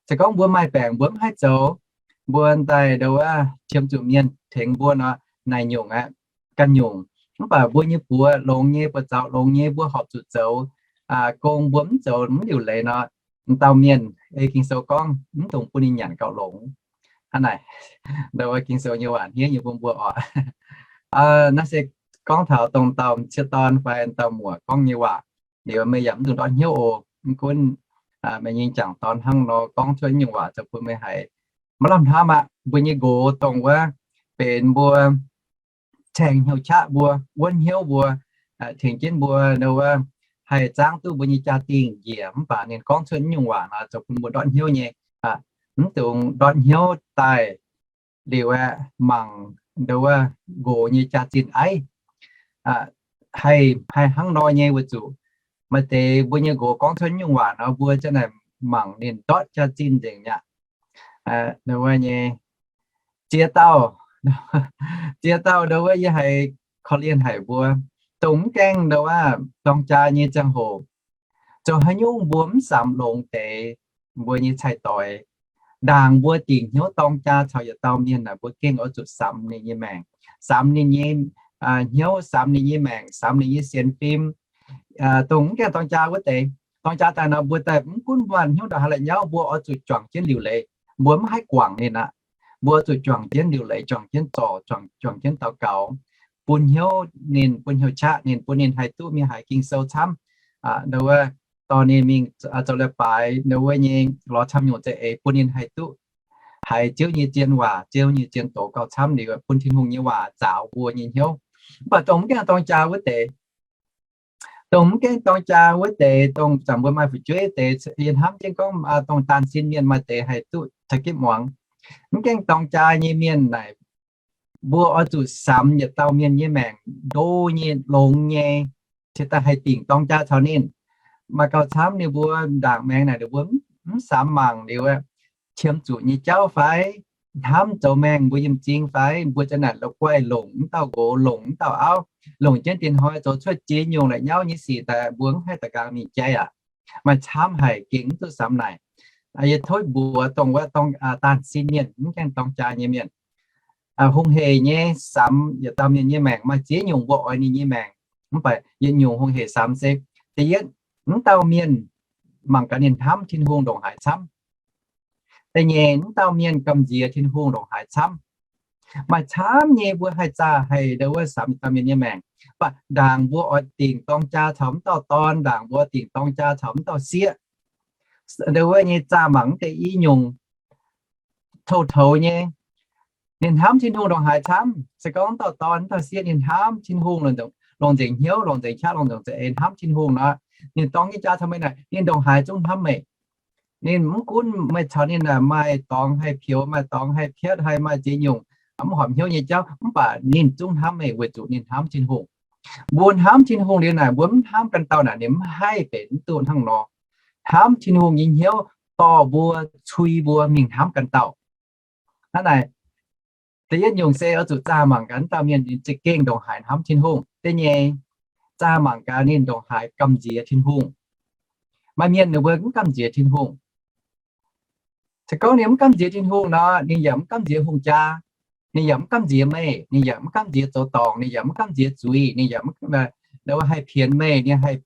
Se gorngv mbuo maaih baengc mbuo mv haih zoux, mbuo daaih ndo wuov qiemx zuqc mienh tengx mbuo nor, naaic nyungc aeqv, ganh nyungc. Mv baac mbuo nyei buoz longx nyei, buoz-zaux longx nyei, mbuo horpc zuqc zoux gong, mbuo mv zoux mv liuc leiz nor, dauh mienh, ei Ging-Sou gorngv mv dungx bun ninh nyanc gauh longx. Hnangv naaic, ndo wuov Ging-Sou nyei waac hniev nyei bun mbuo oc. Naaiv se gorngv taux dongh dauh m'sieqv dorn fai dauh muoc gorngv nyei waac. Liuz meih yaac mv dungx ndortv hnyouv oc. Mv gunv meih nyei m'jangc dorn hnangv nor gorngv cuotv nyungc waac zoux bun meih haiz maiv lamh hnamv aqv. Mbuo nyei nqox dongh wuov benx mbuo caeng hnyouv qaqv mbuo, wuonv hnyouv mbuo, tengx jienv mbuo ndo wuov haih zaangv duqv mbuo nyei jaa-dingh njiec, mv baac ninh gorngv cuotv nyungc waac nor zoux bun mbuo ndortv hnyouv nyei. Mv dungx ndortv hnyouv daaih liuz aeqv, mangc ndo wuov nqox nyei jaax-zinh aiv. Haih, haih hnangv nor nyei weic zuqc maaih deix mbuo nyei nqox gorngv cuotv nyungc waac nor, mbuo ziouc naaic mangc ninh ndortv jaax-zinh nzengc mi'aqv. Ndo wuov nyei ziex dauh, ziex dauh ndo wuov yie haiz korv-lienh haic mbuo, dongh mv gaengh ndo wuov dorng jaa nyei ziangh hoc, zoux haaix nyungc mbuo mv samx longx deix mbuo nyei cai-doix. Ndaangc mbuo dingc hnyouv dorng jaa caux yietc dauh mienh naaic, mbuo gengh oix zuqc samx ninh nyei maengc, samx ninh nyei hnyouv, samx ninh nyei maengc, samx ninh nyei sienx fim. Dongh mv gaengh dorng jaa wuov deix, dorng jaa daaih nor, mbuo daaih mv gunv mbuo hnyouv ndongc haaix la'nyauv, mbuo oix zuqc juangc jienv liuc leiz. Mbuo mv haih guangc ninh aqv. Mbuo oix zuqc juangc jienv liuc leiz, juangc jienv zorc, juangc, juangc jienv daux gaux, bun hnyouv ninh, bun hnyouv qaqv ninh, bun ninh haih duqv mingh haiz Ging-Sou camv. Ndo wuov dorh ninh mingh zoux leiz-baaix ndo wuov nyei lorz camv nyungc za'eix bun ninh haih duqv haiz Ziouv nyei zien waac, Ziouv nyei zien doz gauh camv liuz bun Tin-Hungh nyei waac zaaux mbuo nyei hnyouv. Mv baac dongh mv gaengh dorng jaa wuov deix, dongh mv gaengh dorng jaa wuov deix, dongh zanc mbuo maaih fu'jueiv deix, yie hnamv jienv gorngv dongh daanh sin mienh maaih deix haih duqv caux jienv muangx. Mv gaengh dorng jaa nyei mienh naaic, mbuo oix zuqc samx yietc dauh mienh nyei maengc ndo nyei, longx nyei, cingx daaih haih dingc dorng jaa caux ninh. Maaih gauh camv ninh mbuo ndaangc maengx naaic ninh mbuo mv samx mangc liuz, qiemx zuqc nyei jauv fai hnamv zoux maengh mbuo yiem m'zing fai mbuo ziouc naaic la'guaih longc mv dauh nqox, longc mv dauh auv, longc jienv dinh hnoi zoux cuotv ziex nyungc la'nyauv nyei sic daaih mbuo mv haih da'nqaang mingh jaiv aqv. Maaih camv haic gengh mv duqv samx naaic. Yie tov mbuox dongh wuov daanh sin mienh, mv gaengh dorng jaa nyei mienh, hungh heic nyei samx yietc dauh mienh nyei maengc, maaih ziex nyungc mbuo oix ninh nyei maengc, mv baac yietc nyungc hungh heic samx se, da'yietv, mv dauh mienh mangc gaax ninh hnamv Tin-Hungh ndongc haaix camv. Da'nyeic, mv dauh mienh gamh nziex Tin-Hungh ndongc haaix camv. Maaih camv nyei mbuo haih zaah haih ndo wuov samx yietc dauh mienh nyei maengc, mv baac ndaangc mbuo oix dingc dorng jaa caux mv dauh dorn, ndaangc mbuo dingc dorng jaa caux mv dauh sieqv. Ndo wuov nyei zaah mangc mv deix i nyungc, touv-toux nyei, ninh hnamv Tin-Hungh ndongc haaix camv. Se gorngv mv dauh dorn mv dauh sieqv ninh hnamv Tin-Hungh, longc nzengc hnyouv, longc nzengc qaqv, longc nzengc za'eix hnamv Tin-Hungh nor, ninh dorng nyei jaa caux meih naaic, ninh ndongc haaix zungv hnamv meih. Ninh mv gunv meih caux ninh maaih dorngx haih pioux, maaih dorngx haih piatv, haih maaih ziex nyungc mv horpc hnyouv nyei jauv, mv baac ninh zungv hnamv meih weic zuqc ninh hnamv Tin-Hungh. Mbuo hnamv Tin-Hungh liuz naaic, mbuo mv hnamv ganh dauh naaic, ninh mv haih benx mv duqv hnangv nor. Hnamv Tin-Hungh nyei hnyouv dorh mbuo, cui mbuo mingh hnamv ganh dauh. Hnangv naaic, da'yietv nyungc se oix zuqc zaah mangc gaax dauh mienh ninh za'gengh ndongc haaix hnamv Tin-Hungh. Da'nyeic, zaah mangc gaax ninh ndongc haaix gamh nziex Tin-Hungh. Maaih mienh ninh mbuo mv gamh nziex Tin-Hungh. Se gorngv ninh mv gamh nziex Tin-Hungh nor, ninh yaac mv gamh nziex hungh jaa, ninh yaac mv gamh nziex meih, ninh yaac mv gamh nziex zoux dorngc, ninh yaac mv gamh nziex zuiz, ninh yaac mv, ndo wuov haih pienx meih, ninh haih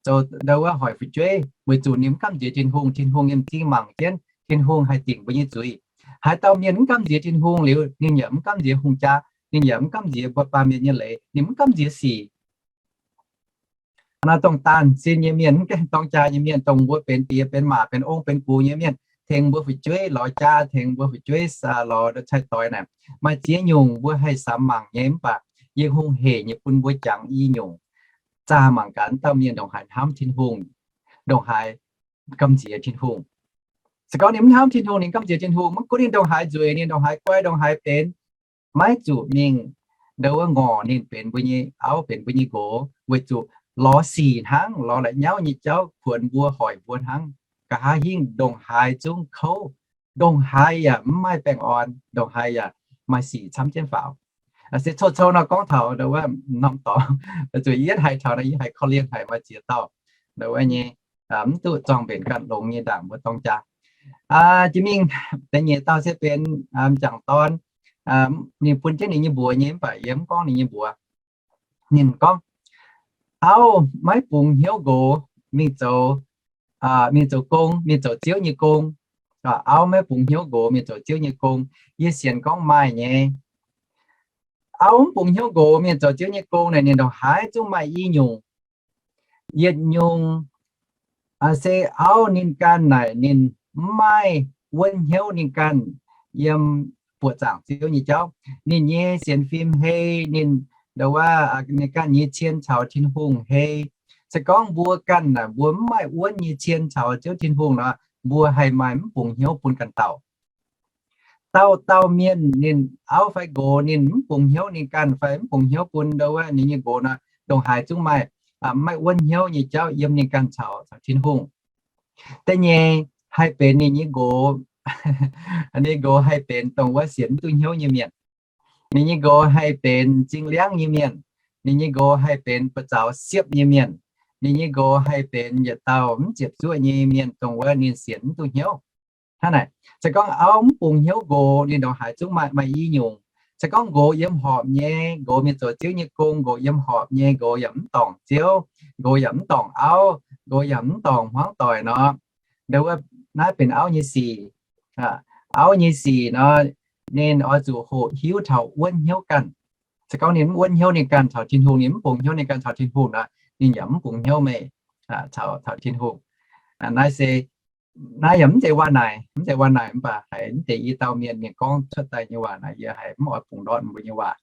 zoux ndo wuov hoic fu'jueiv, weic zuqc ninh mv gamh nziex Tin-Hungh. Tin-Hungh yiem m'zing mangc jienv, Tin-Hungh haih dingc mbuo nyei zuiz. Haaix dauh mienh mv gamh nziex Tin-Hungh liuz, ninh yaac mv gamh nziex hungh jaa, ninh yaac mv gamh nziex mbuo baamh mienh nyei leiz, ninh mv gamh nziex sic. Naaiv dongh daanh sin nyei mienh, mv gaengh dorng jaa nyei mienh, dongh mbuo benx diex, benx maac, benx ong, benx gux nyei mienh, tengx mbuo fu'jueiv lorz jaa, tengx mbuo fu'jueiv lorz cai-doix naaic, maaih ziex nyungc mbuo haih samx mangc nyei, mv baac yie hungh heic nyei bun mbuo jangx i nyungc. Zaah mangc gaax dauh mienh ndongc haaix hnamv Tin-Hungh, ndongc haaix gamh nziex Tin-Hungh. Se gorngv ninh mv hnamv Tin-Hungh, ninh gamh nziex Tin-Hungh, mv gunv ninh ndongc haaix nzueic, ninh ndongc haaix guai, ndongc haaix benx, maiv zuqc mingh ndo wuov ngorc ninh benx mbuo nyei auv, benx mbuo nyei nqox, weic zuqc lorz sic hnangv, lorz la'nyauv nyei jauv kuonx mbuo, hoic mbuo hnangv. Nqa'haav hingv ndongc haaix zungv kouv, ndongc haaix yaac mv maaih baengh orn, ndongc haaix yaac maaih sic camv jienv faaux. Se cou-cou nor gorngv taux ndo wuov norm dorngx, zuqc yietv haiz taux nor, yie haiz korv-lienh haic maaih ziex dauh ndo wuov nyei mv duqv zorng-mbenc ganh longx nyei ndaangc mbuo dorng jaa. Jiex mingh da'nyeic dauh se benx m'jangc dorn, ninh bun jienv ninh nyei mbuox nyei, mv baac yie mv gorngv ninh nyei mbuox. Ninh gorngv, auv maiv bungx hnyouv nqox mingh zoux, mingh zoux gong, mingh zoux ziouv nyei gong. Auv maiv bungx hnyouv nqox mingh zoux ziouv nyei gong. Yie sienx gorngv maaih nyei. Auv mv bungx hnyouv nqox mingh zoux ziouv nyei gong naaic, ninh ndongc haaix zungv maaih i nyungc. Yietc nyungc se auv ninh ganh naaic ninh mv maaih wuonv hnyouv ninh ganh yiem buoqc zaangc ziouv nyei jauv. Ninh nyei sienx fim hei, ninh ndo wuov, ninh ganh nyei cien caux Tin-Hungh hei. Se gorngv mbuo ganh naaic mbuo mv maaih wuonv nyei cien caux Ziouv Tin-Hungh nor, mbuo haih maaih mv bungx hnyouv bun ganh dauh. Dauh dauh mienh ninh auv fai nqox ninh mv bungx hnyouv ninh ganh fai mv bungx hnyouv bun ndo wuov ninh nyei nqox nor, ndongc haaix zungv maaih, maaih wuonv hnyouv nyei jauv yiem ninh ganh caux, caux Tin-Hungh. Da'nyeic haih benx ninh nyei nqox, ninh nqox haih benx dongh wuov sienx mv duqv hnyouv nyei mienh. Ninh nyei nqox haih benx m'zing liangv nyei mienh. Ninh nyei nqox haih benx buoz-zaux siepv nyei mienh. Ninh nyei nqox haih benx yietc dauh mv ziepc zuoqv nyei mienh, dongh wuov ninh sienx mv duqv hnyouv. Hnangv naaic, se gorngv auv mv bungx hnyouv nqox, ninh ndongc haaix zungv maaih, maaih i nyungc. Se gorngv nqox yiem horpc nyei, nqox mingh zoux Ziouv nyei gong, nqox yiem horpc nyei, nqox yaac mv dorngc ziouv, nqox yaac mv dorngc auv, nqox yaac mv dorngc hmuangv doic nor, ndo wuov, naaiv benx auv nyei sic. Auv nyei sic nor, ninh oix zuqc hoqc hiuv taux wuonv hnyouv ganh. Se gorngv ninh mv wuonv hnyouv ninh ganh caux Tin-Hungh, ninh mv bungx hnyouv ninh ganh caux Tin-Hungh nor, ninh yaac mv bungx hnyouv meih caux, caux Tin-Hungh. Naaiv se, naaiv yaac mv zeiz waac naaic, mv zeiz waac naaic, mv baac haiz mv deix i dauh mienh, mienh gorngv cuotv daaih nyei waac naaic, yie haiz mv oix bungx ndortv mbuo nyei waac.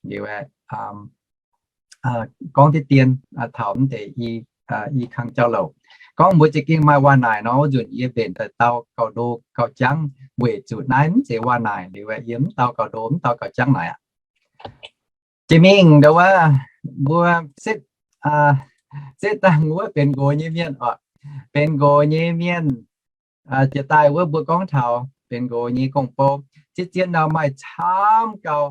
Liuz, gorngv diqv dien taux mv deix i, i kang jauv-louc. Gorngv mbuo za'gengh maaih waac naaic nor, wuov nzunc yie mbenc daaih dau gauh ndo gauh jangv, weic zuqc naaiv mv zeiz waac naaic. Liuz, yie mv dau gauh ndo, mv dau gauh jangv naaic aqv. Jiex mingh ndo wuov, mbuo setv, setv dangh wuov benx nqox nyei mienh oc. Benx nqox nyei mienh, jiex daaih wuov mbuo gorngv taux benx nqox nyei gong-bou. Ziex zien nor maaih camv gau.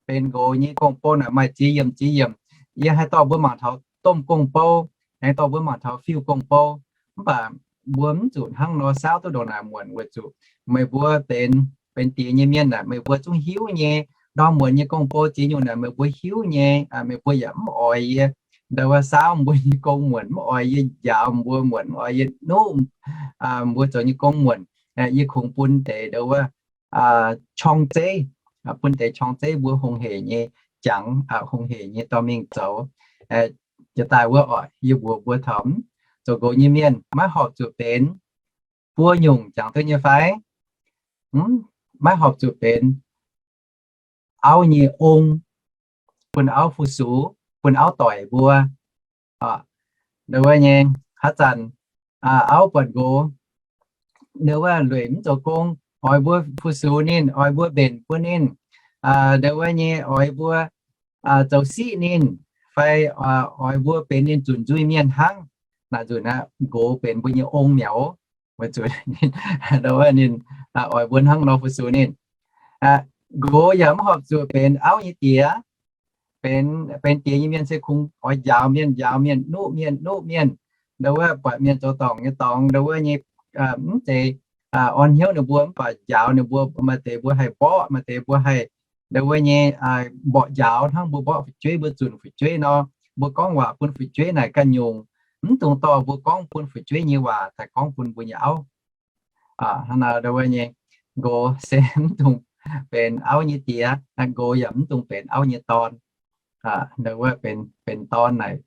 Benx nqox nyei gong-bou naaic maaih ziex yiemc, ziex yiemc. Yie haih dorh mbuo mangc taux domh gong-bou, aengx dorh mbuo mangc taux fiuv gong-bou. Mv baac mbuo mv zuqc hnangv nor saauv duqv ndongc naaic muonc, weic zuqc meih mbuo benx, benx diex nyei mienh naaic, meih mbuo zungv hiuv nyei. ndorm muonz nyei gong-bou ziex nyungc naaic meih mbuo hiuv nyei, meih mbuo yaac mv oix yie, ndau wuov saauv mbuo nyei gong muonc, mv oix yie njaaux mbuo muonc, mv oix yie nuqv mbuo zoux nyei gong muonc. Yie kungx bun deix ndau wuov qorng-zeiv, bun deix qorng-zeiv mbuo hungh heic nyei jangx, hungh heic nyei dorh mingh zoux, jiex daaih wuov oc. Yie mbuox mbuo taux zoux nqox nyei mienh maiv horpc zuqc benx buo nyungc jangx duqv nyei fai? Maiv horpc zuqc benx auv nyei ong, bun auv fu-sux, bun auv doic mbuo. Ndau wuov nyei haaix zanc auv buatc nqox, ndau wuov lueic mv zoux gong, oix mbuo fu-sux ninh, oix mbuo mbenc bun ninh, ndau wuov nyei oix mbuo zoux siqv ninh, fai oix mbuo benx ninh zuqc nzuih mienh hnangv. Naaic nzunc aeqv, nqox benx mbuo nyei ong mi'aqv. Weic zuqc ninh, ndau wuov ninh oix mbuo hnangv nor fu-sux ninh. Nqox yaac mv horpc zuqc benx auv nyei diex. Benx, benx diex nyei mienh se kungx oix njaaux mienh, njaaux mienh, nuqv mienh, nuqv mienh. Ndau wuov buatc mienh zoux dorngc nyei dorngx, ndau wuov nyei mv zeiz orn hnyouv ninh mbuo, mv baac njaaux ninh mbuo. Maaih deix mbuo haih mborqv, maaih deix mbuo haih ndau wuov nyei mborqv njaaux hnangv mbuo mborqv fu'jueiv, mbuo zunc fu'jueiv nor. Mbuo gorngv waac bun fu'jueiv naaic ganh nyungc. Mv dungx dorh mbuo gorngv bun fu'jueiv nyei waac daaih gorngv bun mbuo nyei auv. Hnangv naaic ndau wuov nyei nqox se mv dungx benx auv nyei diex, nqox yaac mv dungx benx auv nyei dorn. Ndau wuov benx, benx dorn naaic,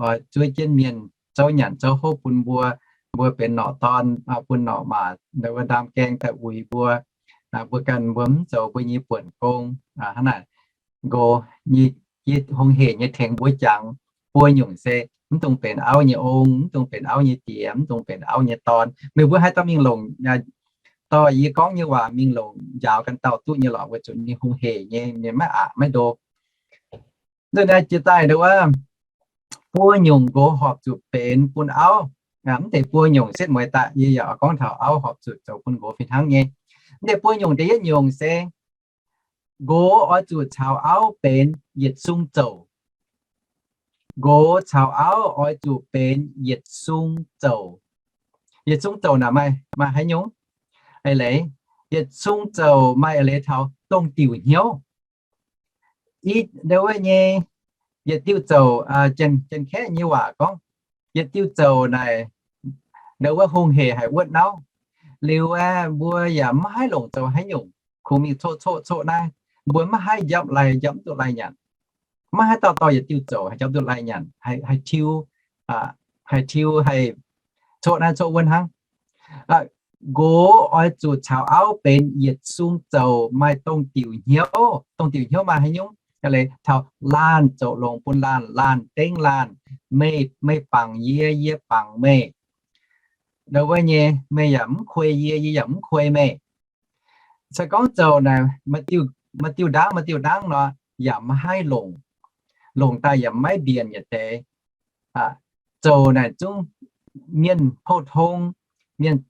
oix zuov jienv mienh zouv nyanc zouv hopv bun mbuo. Mbuo benx norqc dorn bun norqc maac, ndau wuov ndaam gaeng daaih uix mbuo. Mbuo ganh mbuo mv zoux mbuo nyei buonc gong. Hnangv naaic, nqox nyei, yie hungh heic nyei tengx mbuo jangx buo nyungc se mv dungx benx auv nyei ong, mv dungx benx auv nyei diex, mv dungx benx auv nyei dorn. Meih mbuo haih dorh mingh longc, dorh yie gorngv nyei waac mingh longc njaaux ganh dauh duqv nyei lorqc, weic zuqc ninh hungh heic nyei, ninh maiv aqc maiv ndo. Nzunc naaiv jiex daaih ndau wuov buo nyungc nqox horpc zuqc benx bun auv. Mv deix buo nyungc setv mueiz daaih yie yaac gorngv taux auv horpc zuqc zoux bun nqox fih hnangv nyei. Mv deix buo nyungc da'yietv nyungc se nqox oix zuqc caux auv benx yietc sung zouc. Nqox caux auv oix zuqc benx yietc sung zouc. Yietc sung zouc naaic maaih, maaih haaix nyungc? Eix leiz, yietc sung zouc maaih eix leiz taux dongh diuc hnyouv. Ndau wuov nyei yietc diuh zouc, Janx-Kaeqv nyei waac gorngv, yietc diuh zouc naaic, ndau wuov hungh heic haic wuotv nauv. Liuz aeqv, mbuo yaac maiv haih longc zoux haaix nyungc, kungx mingh coqv coqv coqv naaiv. Mbuo maiv haih njapv lai, njapv mv duqv lai nyanc. Maiv haih dauh dorh yietc diuh zouc haih njapv duqv lai nyanc, haih, haih tiuv, haih tiuv, haih coqv naaiv coqv wuov hnangv. Nqox oix zuqc caux auv benx yietc sung zouc, maaih dongh diuc hnyouv. Dongh diuc hnyouv maaih haaix nyungc? Eix leiz taux laanh zoux longx bun laanh, laanh dengv laanh, meih, meih bangc yie, yie bangc meih. Ndau wuov nyei, meih yaac mv kuei yie, yie yaac mv kuei meih. Se gorngv zouc naaic maaih diuh ndaangv, maaih diuh ndaangv nor, yaac maiv haih longc. Longc daaih yaac maiv mbienc yietc deix. Zouc naaic zungv mienh pou-tong, mienh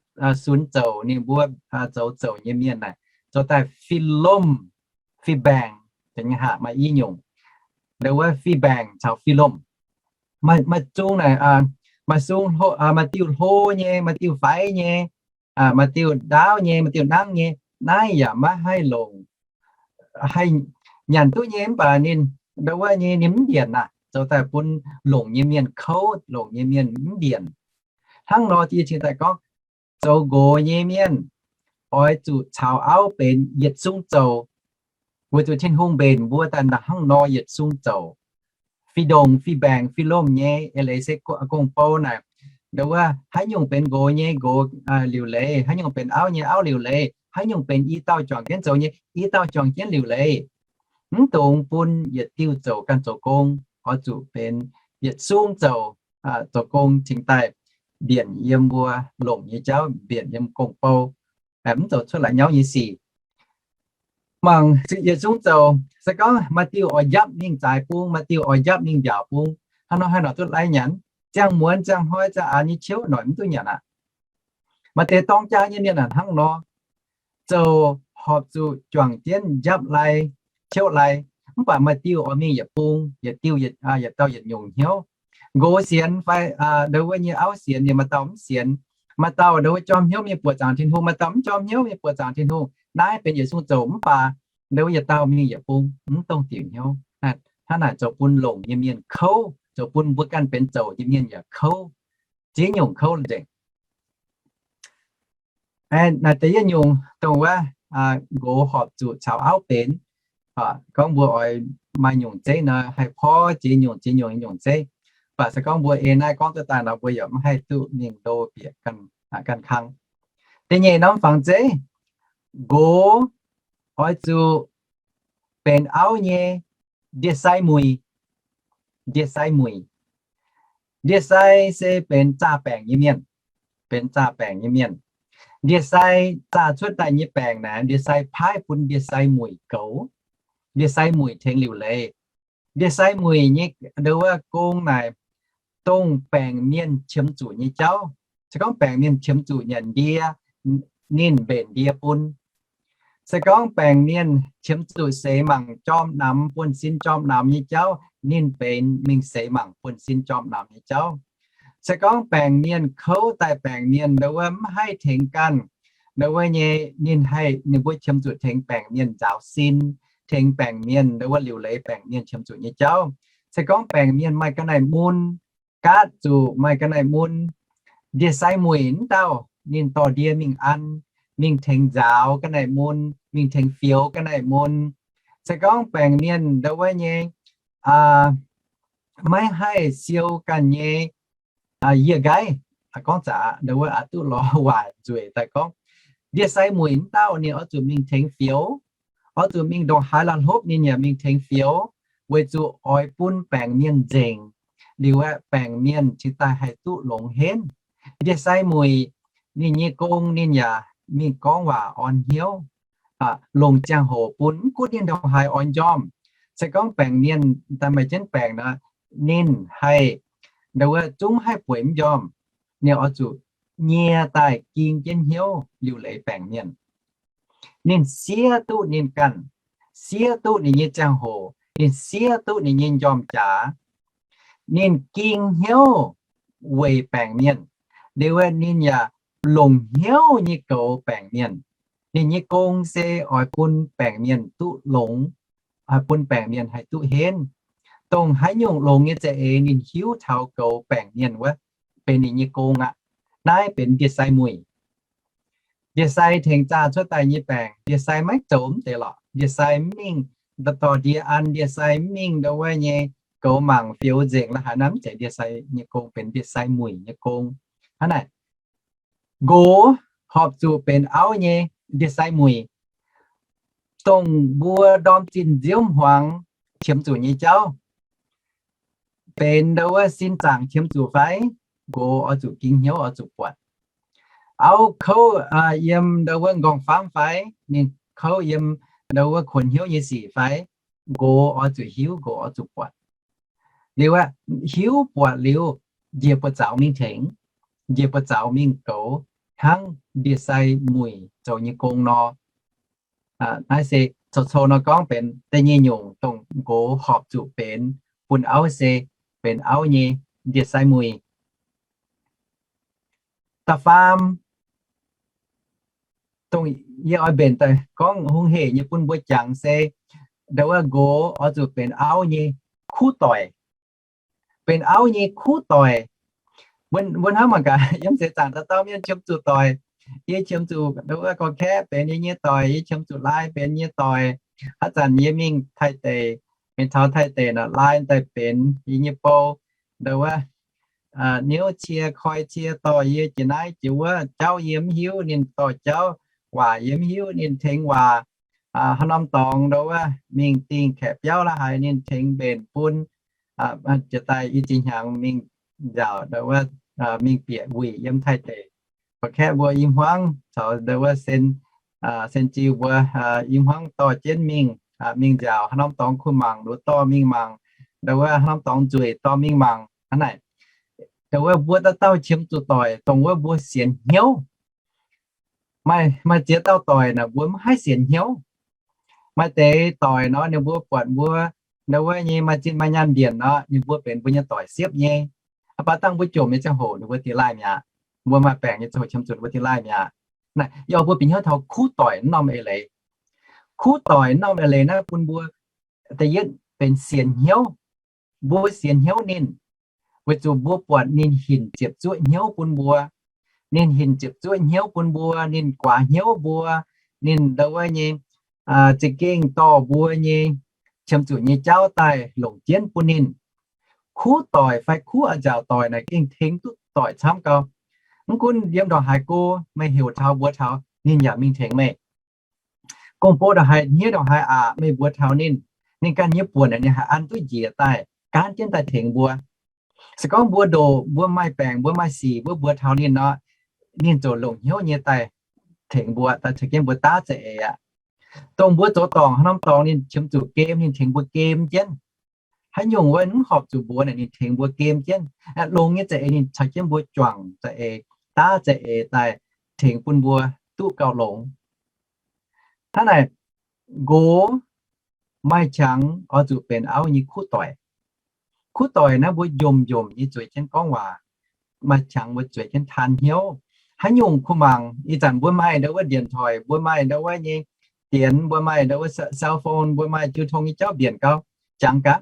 sunx zouc, ninh mbuo zoux zouc nyei mienh naaic, zoux daaih fih lomh fih mbaengc, maaih i nyungc. Ndau wuov fih mbaengc caux fih lomh. Maaih zungv naaic, maaih zungv, maaih diuh hlo nyei, maaih diuh faix nyei, maaih diuh ndaauv nyei, maaih diuh nangv nyei, naaiv yaac maiv haih longc. Haih nyanc duqv nyei mv baac ninh, ndau wuov nyei ninh mv mbienc aqv, zoux daaih bun longc nyei mienh kouv, longc nyei mienh mv mbienc. Hnangv nor yie cingx daaih gorngv, zoux nqox nyei mienh oix zuqc caux auv benx yietc sung zouc, weic zuqc Tin-Hungh mbenc mbuo daaih hnangv nor yietc sung zouc. Fih ndongc fih mbaengc fih lomh nyei, eix leiz se gong-bou naaic, ndau wuov haaix nyungc benx nqox nyei nqox liuc leiz, haaix nyungc benx auv nyei auv liuc leiz, haaix nyungc benx i dauh juangc jienv zoux nyei i dauh juangc jienv liuc leiz. Mv dungx bun yietc diuh zouc ganh zoux gong, oix zuqc benx yietc sung zouc, zoux gong cingx daaih mbienc yiem mbuo longc nyei jauv, mbienc yiem gong-bou, mv zoux cuotv la'nyauv nyei sic. Mangc yietc sung zouc, se gorngv maaih diuh oix njapv mingh zaaix bung, maaih diuh oix njapv mingh mbiaauc bung, haaix nor haih nor duqv lai nyanc? Ziangh muonz, ziangh hnoi, ziangh aqv nyei ciouv noic mv duqv nyanc aqv. Maaih deix dorng jaa nyei mienh hnangv nor, zouc horpc zuqc juangc jienv njapv lai, ciouv lai, mv baac maaih diuh oix mingh yietc bung, yietc diuh, yietc dauh yietc nyungc hnyouv. Nqox sienx fai ndau wuov nyei auv sienx, maaih dauh mv sienx. Maaih dauh ndau wuov jorm hnyouv mingh buoqc zaangc Tin-Hungh, maaih dauh mv jorm hnyouv mingh buoqc zaangc Tin-Hungh. Naaiv benx yietc sung zouc mv baac Ndo wuov yietc dauh mingh yietc bung, mv dongh diuc hnyouv. Hnangv naaic zoux bun longc nyei mienh kouv, zoux bun mbuo ganh benx zouc nyei mienh yaac kouv, ziex nyungc kouv nzengc. Naaic da'yietv nyungc dongh wuov, nqox horpc zuqc caux auv benx. Gorngv mbuo oix maaih nyungc zeiv nor, haih porv ziex nyungc, ziex nyungc, nyungc zeiv. Mv baac se gorngv mbuo ei naaiv gorngv duqv daaih nor, mbuo yaac mv haih duqv mingh ndo bieqc ganh kang. Da'nyeic norm fangx zeiv, nqox oix zuqc benx auv nyei ndie-sai muic. Ndie-sai muic. Ndie-sai se benx zaah baengc nyei mienh, benx zaah baengc nyei mienh. Ndie-sai zaah cuotv daaih nyei baengc naaic, ndie-sai paaiv bun ndie-sai muic goux. Ndie-sai muic tengx liuc leiz. Ndie-sai muic nyei ndo wuov gong naaic, dongh baengc mienh qiemx zuqc nyei jauv. Se gorngv baengc mienh qiemx zuqc nyanc ndie, ninh mbenc ndie bun. Se gorngv baengc mienh qiemx zuqc seix mangc jorm namx, buonv-sin jorm namx nyei jauv, ninh benx mingh seix mangc buonv-sin jorm namx nyei jauv. Se gorngv baengc mienh kouv daaih baengc mienh ndo wuov mv haih tengx ganh ndo wuov nyei, ninh haih, ninh mbuo qiemx zuqc tengx baengc mienh nzaaux sin, tengx baengc mienh ndo wuov liuc leiz baengc mienh qiemx zuqc nyei jauv. Se gorngv baengc mienh maaih ga'naaiv mun, gaatv zuqc maaih ga'naaiv mun, ndie-sai muic wuov dauh ninh dorh ndie mingh an, mingh tengx nzaaux ga'naaiv mun, mingh tengx fioux ga'naaiv mun. Se gorngv baengc mienh ndo wuov nyei maiv haih siou ganh nyei yie nqaiv, gorngv zaqc ndo wuov aqc duqv lorz waaic nzueic daaih gorngv, ndie-sai muic wuov dauh ninh oix zuqc mingh tengx fioux, oix zuqc mingh ndongc haaix la'hlopv ninh yaac mingh tengx fioux, weic zuqc oix bun baengc mienh nzengc, liuz aeqv, baengc mienh cingx daaih haih duqv longx henv. Ndie-sai muic ninh nyei gong ninh yaac mingh gorngv waac orn hnyouv, longc ziangh hoc bun mv gunv ninh ndongc haaix oix njormh. Se gorngv baengc mienh daaih maaih jienv baengc nor, ninh haih ndo wuov zungv haih bueix mv njormh. Ninh oix zuqc nyie daaih ging jienv hnyouv liuc leiz baengc mienh. Ninh siev duqv ninh ganh, siev duqv ninh nyei ziangh hoc, ninh siev duqv ninh nyei njormh jaax. Ninh ging hnyouv weic baengc mienh, liuz ninh yaac longc hnyouv nyei goux baengc mienh. Ninh nyei gong se oix bun baengc mienh duqv longx, oix bun baengc mienh haih duqv henv. Dongh haaix nyungc longx nyei za'eix ninh hiuv taux goux baengc mienh wuov, benx ninh nyei gong aqv. Naaiv benx ndie-sai muic. Ndie-sai tengx zaah cuotv daaih nyei baengc, ndie-sai maiv zoux mv deix lorqc. Ndie-sai mv mingh dorh ndie an, ndie-sai mv mingh ndo wuov nyei goux mangc fioux nzengc la'haaix nor, mv zeiz ndie-sai nyei gong, benx ndie-sai muic nyei gong. Hnangv naaic, nqox horpc zuqc benx auv nyei ndie-sai muic, dongh mbuo ndorm zinh nziouv hmuangx qiemx zuqc nyei jauv. Benx ndo wuov sin zaangc qiemx zuqc fai? Nqox oix zuqc ging hnyouv, oix zuqc buatc. Auv kouv yiem ndo wuov nqorngv-famv fai? Ninh kouv yiem ndo wuov kuonx hnyouv nyei sic fai? Nqox oix zuqc hiuv, nqox oix zuqc buatc. Liuz aeqv, hiuv buatc liuz, njiec buoz-zaux mingh tengx, njiec buoz-zaux mingh goux hnangv ndie-sai muic zoux nyei gong nor. Naaiv se coux-coux nor gorngv benx da'nyeic nyungc dongh nqox horpc zuqc benx bun auv se benx auv nyei ndie-sai muic. Da'faam dongh yie oix mbenc daaih gorngv hungh hec nyei bun mbuo jangx se, ndo wuov nqox oix zuqc benx auv nyei kuv doic. Benx auv nyei kuv doic. Mbuo hnamv mangc gaax, yiem seix zaangc dauh dauh mienh qiemx zuqc doic. Yie qiemx zuqc ndo wuov gorqv-kaeqv benx yie nyei doic, yie qiemx zuqc laai benx yie nyei doic. Haaix zanc yie mingh Taiv deic, mingh taux Taiv deic nor, laai daaih benx yie nyei bou. Ndo wuov niouv cie, koi cie dorh yie jiex naaiv jiex wuov, jauv yie mv hiuv ninh dorh jauv, waac yie mv hiuv ninh tengx waac. Haaix norm dorngx ndo wuov mingh dingh kaeqv biauv la'haaix ninh tengx mbenc bun. Jiex daaih i ziex hnyangx mingh nziaauc ndo wuov, mingh bieqc wuic yiem Taiv deic. Gorqv-kaeqv mbuo i hmuangv caux ndo wuov Sen, Sen Jiu mbuo i hmuangv dorh jienv mingh, mingh nziaauc. Haaix norm dorngx kuh mangc nduov dorh mingh mangc, ndo wuov haaix norm dorngx nzueic dorh mingh mangc. Hnangv naaic, ndo wuov mbuo dauh dauh qiemx zuqc doic, dongh wuov mbuo sienx hnyouv. Maaih, maaih ziex dauh doic naaic mbuo mv haih sienx hnyouv. Maaih deix doic nor ninh mbuo buatc mbuo ndo wuov nyei maaih zinh maaih nyaanh mbienc nor, ninh mbuo benx mbuo nyei doic siepv nyei. Mv baac dangh mbuo jomc nyei ziangh hoc ninh mbuo dingh laaih mi'aqv. Mbuo maaih baengc nyei ziangh hoc qiemx zuqc ninh mbuo dingh laaih mi'aqv. Naaiv yie oix mbuo bieqc hnyouv taux kuv doic norm eix leiz. Kuv doic norm eix leiz naaiv bun mbuo da'yietv benx sienx hnyouv. Mbuo sienx hnyouv ninh, weic zuqc mbuo buatc ninh hinc ziepc zuoqv hnyouv bun mbuo. Ninh hinc ziepc zuoqv hnyouv bun mbuo, ninh guaax hnyouv mbuo, ninh ndau wuov nyei za'gengh dorh mbuo nyei qiemx zuqc nyei jauv daaih longc jienv bun ninh. Kuv doic fai kuv a'nziaauc doic naaic gengh tengx duqv doic camv gau. Mv gunv yiem ndongc haaix go, meih heuc taux mbuox taux, ninh yaac mingh tengx meih. Gong-bou ndongc haaix, hniev ndongc haaix aqc, meih mbuox taux ninh, ninh ganh nyei buonc ninh haih an duqv njiec daaih, gaanv jienv daaih tengx mbuo. Se gorngv mbuo ndoqc, mbuo maaih baengc, mbuo maaih sic, mbuo mbuox taux ninh nor, ninh ziouc longc hnyouv nyei daaih tengx mbuo, daaih caux jienv mbuo daav za'eix aqv. Dongh mbuo zoux dorngc haaix norm dorngx ninh qiemx zuqc gem, ninh tengx mbuo gem jienv. Haaix nyungc wuov mv horpc zuqc mbuox naaic ninh tengx mbuo gem jienv. Longx nyei za'eix ninh caux jienv mbuo juangc za'eix, daav za'eix daaih tengx bun mbuo duqv gauh longx. Hnangv naaic, nqox maaih qangx oix zuqc benx auv nyei kuv doic. Kuv doic naaiv mbuo njomc-njomc nyei zueiz jienv gorngv waac, maaih qangx mbuo zueiz jienv taan hnyouv. Haaix nyungc kuh mangc, ih zanc mbuo maaih ndau wuov điện thoại, mbuo maaih ndau wuov nyei dienx, mbuo maaih ndau wuov cell phone, mbuo maaih jiu tong nyei jauv mbienc gau, jangx gaax.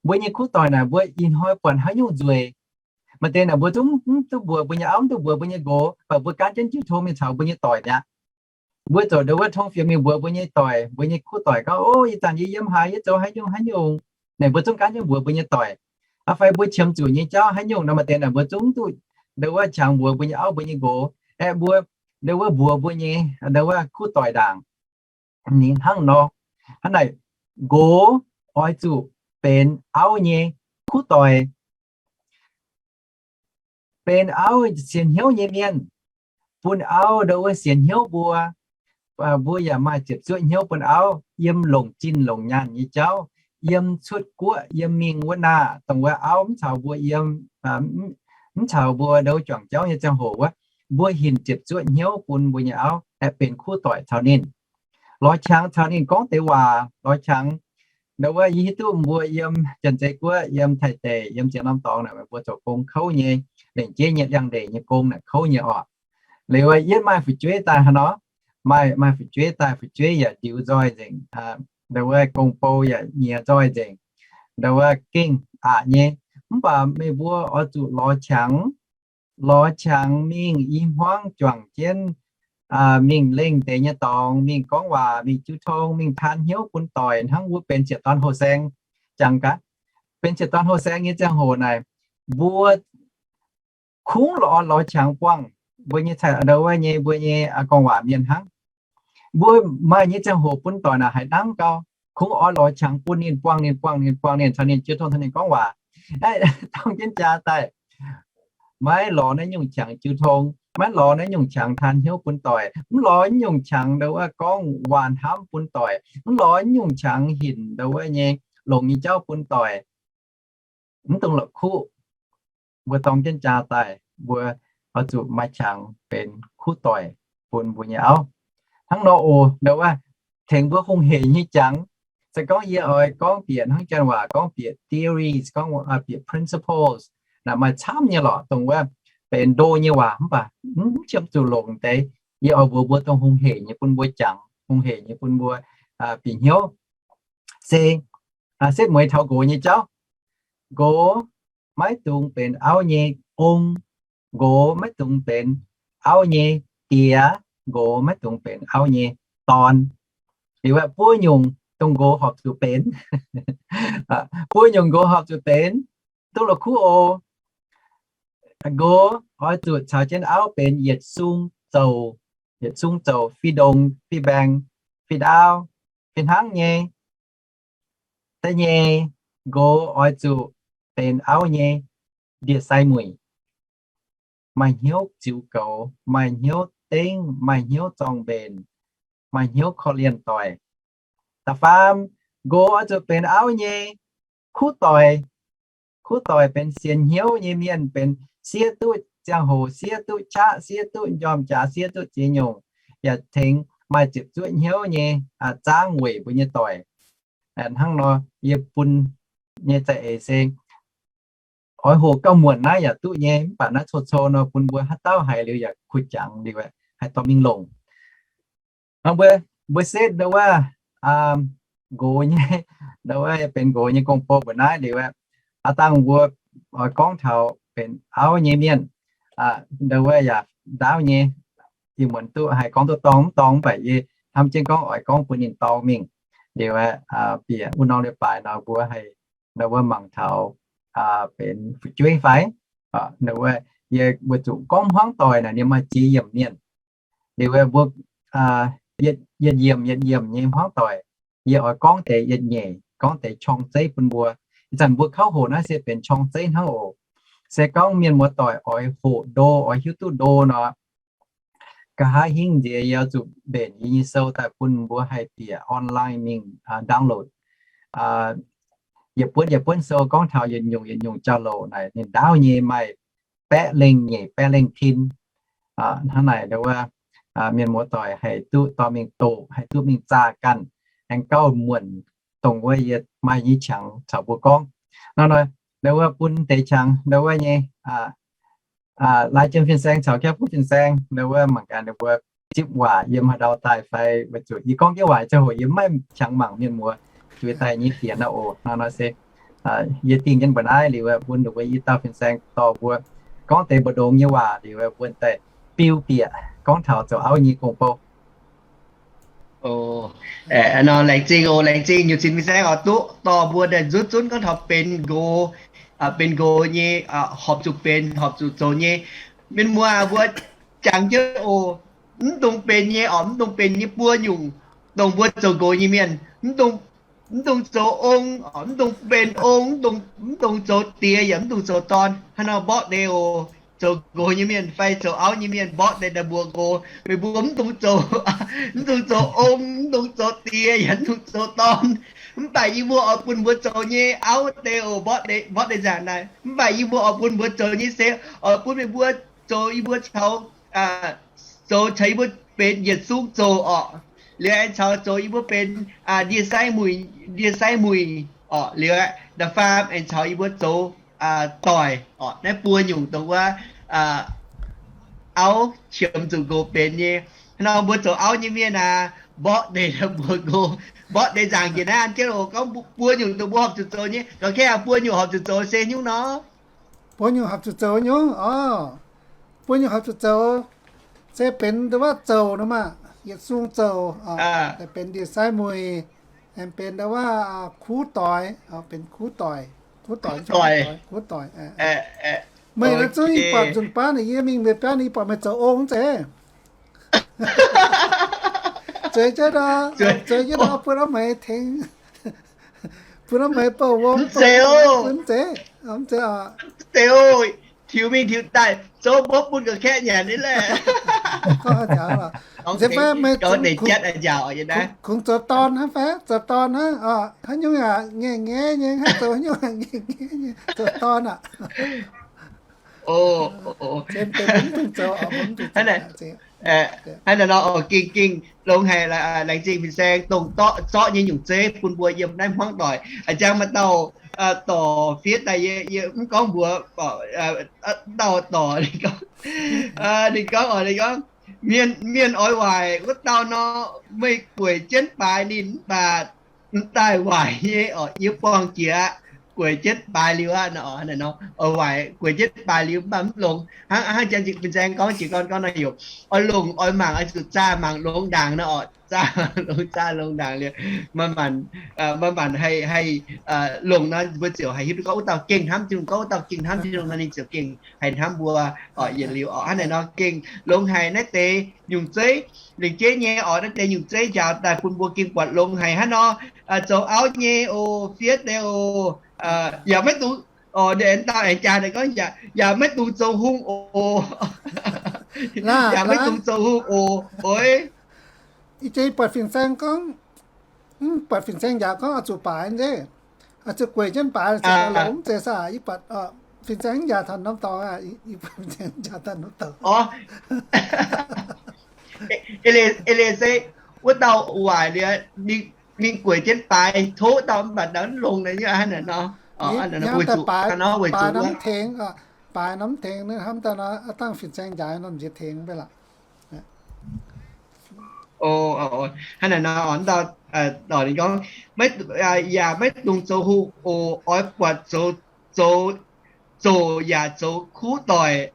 Mbuo nyei kuv doic naaic mbuo ih hnoi buatc haaix nyungc nzueic, maaih deix naaic mbuo zungv mv duqv mbuox mbuo nyei auv, mv duqv mbuox mbuo nyei nqox, mv baac mbuo gaanv jienv jiu tong mingh caux mbuo nyei doic mi'aqv. Mbuo ziouc ndau wuov tong fioux mingh mbuox mbuo nyei doic, mbuo nyei kuv doic gorngv, Ov, ih zanc yie yiem haaix, yie zoux haaix nyungc haaix nyungc. Naaic mbuo zungv gaanv jienv mbuox mbuo nyei doic. Aa fai mbuo qiemx zuqc nyei jauv haaix nyungc nor, maaih deix naaic mbuo zungv duqv ndau wuov qangx mbuox mbuo nyei auv mbuo nyei nqox, aeqv, mbuo ndau wuov mbuox mbuo nyei ndau wuov kuv doic ndaangc. Ninh hnangv nor, hnangv naaic, nqox oix zuqc benx auv nyei kuv doic. Benx auv sienx hnyouv nyei mienh, bun auv ndau wuov sienx hnyouv mbuo. Mbuo yaac maaih ziepc zuoqv hnyouv bun auv yiem longc zinh longc nyaanh nyei jauv, yiem cuotv guoqv, yiem mingh wuov naah, dongh wuov auv mv caux mbuo yiem, mv caux mbuo ndau wuov juangc jauv nyei ziangh hoc wuov, mbuo hinc ziepc zuoqv hnyouv bun mbuo nyei auv aeqv, benx kuv doic caux ninh. Lorz qangx caux ninh gorngv deix waac, lorz qangx. Ndau wuov yie hiuv duqv mbuo yiem Janx-Zei Guoqv, yiem Taiv deic, yiem ziex norm dorngx naaic, mbuo zoux gong kouv nyei, lengc jeiv nyei liangx-ndeic nyei gong naaic kouv nyei orqc. Liuz yietv maaih fu'jueiv daaih hnangv nor, maaih, maaih fu'jueiv daaih, fu'jueiv yaac ndiux nzoih nzengc, ndau wuov gong-bou yaac nyiex nzoih nzengc, ndau wuov gengh aqc nyei. Mv baac meih mbuo oix zuqc lorz qangx, lorz qangx mingh i hmuangv juangc jienv, mingh lengh deix nyei dorngx, mingh gorngv waac, mingh jiu tong, mingh taan hnyouv bun doic hnangv wuov benx ziepc dorn houh saeng. Jangx gaax, benx ziepc dorn houh saeng nyei ziangh hoc naaic, mbuo kungx lorz, lorz qangx buangh mbuo nyei cai ndau wuov nyei, mbuo nyei gorngv waac mienh hnangv. Mbuo maaih nyei ziangh hoc bun doic naaic haaix dangv gau, kungx oix lorz qangx bun ninh, buangh ninh, buangh ninh, buangh ninh, caux ninh jiu tong, caux ninh gorngv waac. Dorng jienv jaa daaih, maiv lorz naaiv nyungc qangx jiu tong, maiv lorz naaiv nyungc qangx taan hnyouv bun doic, mv lorz nyungc qangx ndau wuov gorngv waac hnamv bun doic, mv lorz nyungc qangx hinc ndau wuov nyei longx nyei jauv bun doic. Mv dungx la'kuqv. Mbuo dorng jienv jaa daaih, mbuo oix zuqc maaih qangx benx kuv doic bun mbuo nyei auv. Hnangv nor oc, ndau wuov tengx mbuo hungh heic nyei jangx. Se gorngv yie oix gorngv bieqc hnangv janx waac gorngv bieqc theories, gorngv bieqc principles, naaic maaih camv nyei lorqc, dongh wuov benx ndo nyei waac, mv baac mv qiemx zuqc longc deix. Yie oix mbuox mbuo dongh hungh heic nyei bun mbuo jangx, hungh heic nyei bun mbuo bieqc hnyouv. Se setv mueiz taux nqox nyei jauv. Nqox maiv dungx benx auv nyei ong. Nqox maiv dungx benx auv nyei diex. Nqox maiv dungx benx auv nyei dorn. Liuz aeqv, buo nyungc dongh nqox horpc zuqc benx. Buo nyungc nqox horpc zuqc benx. Duqv la'kuqv oc. Nqox oix zuqc caux jienv auv benx yietc sung zoux, yietc sung zoux fih ndongx, fih mbaengx, fih ndaauv, fih hnangv nyei. Da'nyeic, nqox oix zuqc benx auv nyei ndie-sai muic, maaih hnyouv ziux goux, maaih hnyouv dengv, maaih hnyouv zorng-mbenc, maaih hnyouv korv-lienh doic. Da'faam, nqox oix zuqc benx auv nyei kuv doic. Kuv doic benx sienx hnyouv nyei mienh, benx siev duqv ziangh hoc, siev duqv qaqv, siev duqv njormh jaax, siev duqv ziex nyungc, yaac tengx maaih ziepc zuoqv hnyouv nyei zaangv weic mbuo nyei doic. Hnangv nor, yie bun nyei za'eix se oix hoqc gauh muonc naaiv yaac duqv nyei, mv baac naaiv co-co nor bun mbuo haaix dauh haiz liuz yaac kuh jangx liuz haih dorh mingh longc. Mbuo, mbuo setv ndau wuov nqox nyei, ndau wuov benx nqox nyei gong-bou mbuo naaiv liuz, aav dangh mbuo oix gorngv taux benx auv nyei mienh, ndau wuov yaac ndaauv nyei. Ih muonz duqv haih gorngv duqv dorng mv dorng mv baac yie hnamv jienv gorngv oix gorngv bun ninh dorng mingh. Liuz bieqc wuov norm leiz-baaix nor mbuo haih ndau wuov mangc taux benx fu'jueiv fai. Ndau wuov yie weic zuqc gorngv hmuangv doic naaic ninh maaih ziex yiemc mienh. Liuz mbuo yietc yiemc yietc yiemc nyei hmuangv doic, yie oix gorngv deix yietc nyeic, gorngv deix qorng-zeiv bun mbuo. Ih zanc mbuo kouv hoqc naaiv se benx qorng-zeiv hnangv oc. Se gorngv mienh muoz-doic oix hoqc ndo, oix hiuv duqv ndo nor, nqa'haav hingv nziex yie oix zuqc mbenc yie nyei sou daaih bun mbuo haih bieqc online mingh download. Yietc buonv yietc buonv sou gorngv taux yietc nyungc yietc nyungc jauv-louc naaic ninh ndaauv nyei maaih baeqv lengh nyeic baeqv lengh tin. Hnangv naaic ndau wuov mienh muoz-doic haih duqv dorh mingh doqc, haih duqv mingh zaah ganh, aengx gauh muonc dongh wuov yie maaih nyei qangx caux mbuo gorngv. Nor nor, ndau wuov bun deix qangx ndau wuov nyei, Lai Jiem Fin-Saeng caux Kepv Bung Fin-Saeng ndau wuov mangc gaax ninh mbuo zipv waac yiem haaix ndau daaih fai. Weic zuqc yie gorngv jienv waac ziangh hoc yie maiv qangx mangc mienh muoz juix daaih nyei fienx nor oc. Nor nor se yie dingh jienv mbuo naaiv liuz bun ninh mbuo i dauh Fin-Saeng dorh mbuo gorngv deix mbu'ndongx nyei waac liuz bun daaih biu bieqc gorngv taux zoux auv nyei gong-bou. Nor laengz zingh oc, laengz zingh nyutc cin Fin-Saeng oix duqv dorh mbuo daaih nzunv zunv gorngv taux benx nqox, benx nqox nyei, horpc zuqc benx, horpc zuqc zoux nyei. Mienh muoz mbuo jangx jienv oc, mv dungx benx nyei oc, mv dungx benx nyei buo nyungc, dongh mbuo zoux nqox nyei mienh, mv dungx zoux ong, mv dungx benx ong, mv dungx zoux diex yaac mv dungx zoux dorn. Hnangv nor mborqv deix oc. Zoux nqox nyei mienh fai zoux auv nyei mienh mborqv deix daaih mbuox nqox, meih mbuo mv dungx zoux, mv dungx zoux ong, mv dungx zoux diex yaac mv dungx zoux dorn. Mv baac yie mbuo oix bun mbuo zoux nyei auv deix oc, mborqv deix nzaangc naaic. Mv baac yie mbuo oix bun mbuo zoux nyei se oix bun meih mbuo zoux yie mbuo caux, zoux caux yie mbuo benx yietc sung zoux orqc. Liuz aengx caux zoux yie mbuo benx ndie-sai muic, ndie-sai muic orqc. Liuz aeqv, da'faam aengx caux yie mbuo zoux doic orqc. Naaiv buo nyungc dongh wuov auv qiemx zuqc nqox benx nyei. Hnangv nor mbuo zoux auv nyei mienh aac, mborqv deix mbuox nqox, mborqv deix nzaangc njiec naaiv an jienv oc. Gorngv buo nyungc dongh mbuo horpc zuqc zoux nyei, ga'kengv buo nyungc horpc zuqc zoux se nyungc nor. Buo nyungc horpc zuqc zoux nyungc orqc. Buo nyungc horpc zuqc zoux se benx ndau wuov zoux nor maah, yietc sung zoux, benx ndie-sai muic, aengx benx ndau wuov kuv doic, benx kuv doic, kuv doic, kuv doic. Meih naaiv zungv yie buatc nzunc baav naaic yie mingh mbuo biauv naaic yie buatc meih zoux ong zeiz. Zeiz jienv nor, zeiz jienv nor bun a'meix tengx, bun a'meix bouh wong, bun zeiz, mv zeiz oc. Tiux mingh tiux daaih zoux mbuo bun ga'kaeqv nyanc nyei laeh. Gorngv njaaux, se fai meih kungx zoux dorn hnangv fai? Zoux dorn hnangv, haaix nyungc yaac ngaengc ngaeqv nyei, hnangv zoux haaix nyungc yaac ngaengc ngaeqv nyei, zoux dorn aqv. Hnangv naaic nor, gengh, gengh longx haic, laengz zingh fin-saeng dongh zorqv nyei nyungc zeiv bun mbuo yiem naaiv hmuangv doic. A'jang maaih dauh dorc fiev daaih, yie mv gorngv mbuox, dauh dorc ninh gorngv, ninh gorngv oc, ninh gorngv, mienh, mienh oix waaic wuov dauh nor, meih gueic jienv baaix ninh mv baac m'daaih waaic nyei orqc, yie buangh jiex aqv, gueic jienv baaix liuz aqv nor, oix waaic gueic jienv baaix liuz mv baac mv longx. Hnangv, hnangv janx fin-saeng gorngv, jiez gorn gorngv nor, heuc oix longc oix mangc, oix zuqc zaah mangc longx ndaangc nor orqc, zaah longx, zaah longx ndaangc liuz, maaih maanc, maaih maanc haih, haih longc nor, mbuo ziouc haih hiuv duqv gorngv wuov dauh gengh hnamv Tin-Hungh, gorngv wuov dauh gengh hnamv Tin-Hungh nor, ninh ziouc gengh haih hnamv mbuo orqc, yietc liuz orqc. Hnangv naaic nor gengh longx haic naaiv deix nyungc zeiv, lengc jeiv nyei orqc, naaiv deix nyungc zeiv njaaux daaih bun mbuo gengh buatc longx haic hnangv nor. Zoux auv nyei oc, fiev deix oc, yaac maiv dungx, orqc, ndau aengx jaax naaic gorngv, yaac maiv dungx zoux hungh oc, yaac maiv dungx zoux hungh oc, oix. Ih jeiz buatc fin-saeng gorngv, buatc fin-saeng njaaux gorngv oix zuqc baaix nzengc, oix zuqc gueic jienv baaix, zuqc longx zeiz saah. Yie buatc fin-saeng njaaux taux norm dorngx, yie buatc fin-saeng njaaux taux norm dorngx. Eix leiz se wuov dauh waaic liuz, ninh gueic jienv baaix tov dauh mv baac ndau longx naaiv, hnangv naaic nor, baaix norm tengx, baaix norm tengx hnamv daaih nor, dangh fin-saeng njaaux norm nziex tengx mv bei lorqc. Hnangv naaic nor, ninh gorngv, yaac maiv dungx zoux hoqc oc. Oix buatc zoux, zoux, zoqc yaac zoux kuv doic.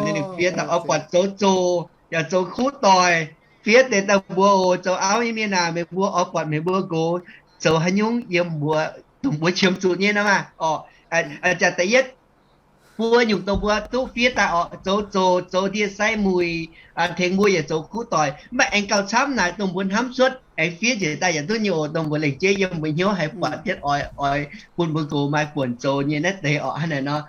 Ninh fiev daaih oix buatc zoux zoqc yaac zoux kuv doic. Fiev deix daaih mbuox oc, zoux auv nyei mienh aac, meih mbuo oix buatc meih mbuo nqox zoux haaix nyungc yiem mbuo, dongh mbuo qiemx zuqc nyei nor maah. Oc, jaax da'yietv buo nyungc dongh mbuo duqv fiev daaih oc, zoux zoqc, zoux ndie-sai muic, tengx mbuo yaac zoux kuv doic. Mv baac aengx gauh camv naaic dongh mbuo hnamv cuotv aengx fiev njiec daaih yaac duqv nyei oc, dongh mbuo lengc jeiv yiem mbuo hnyouv haih buatc jienv oix, oix bun mbuo nqox maaih buonc zoux nyei naaiv deix oc. Hnangv naaic nor,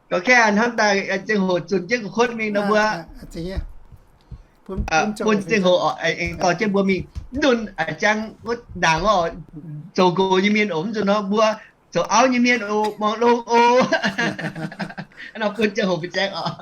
gorx kaeqv hnamv daaih ziangh hoc zunh jienv gu'kuotv mingh nor mbuo bun ziangh hoc aengx dorh jienv mbuo mingh. Mv ndunh a'jang wuov ndaangc oc, zoux nqox nyei mienh oc, mv nzunc nor mbuo zoux auv nyei mienh oc, muangx longx oc. Nor bun ziangh hoc fu'jaeng oc.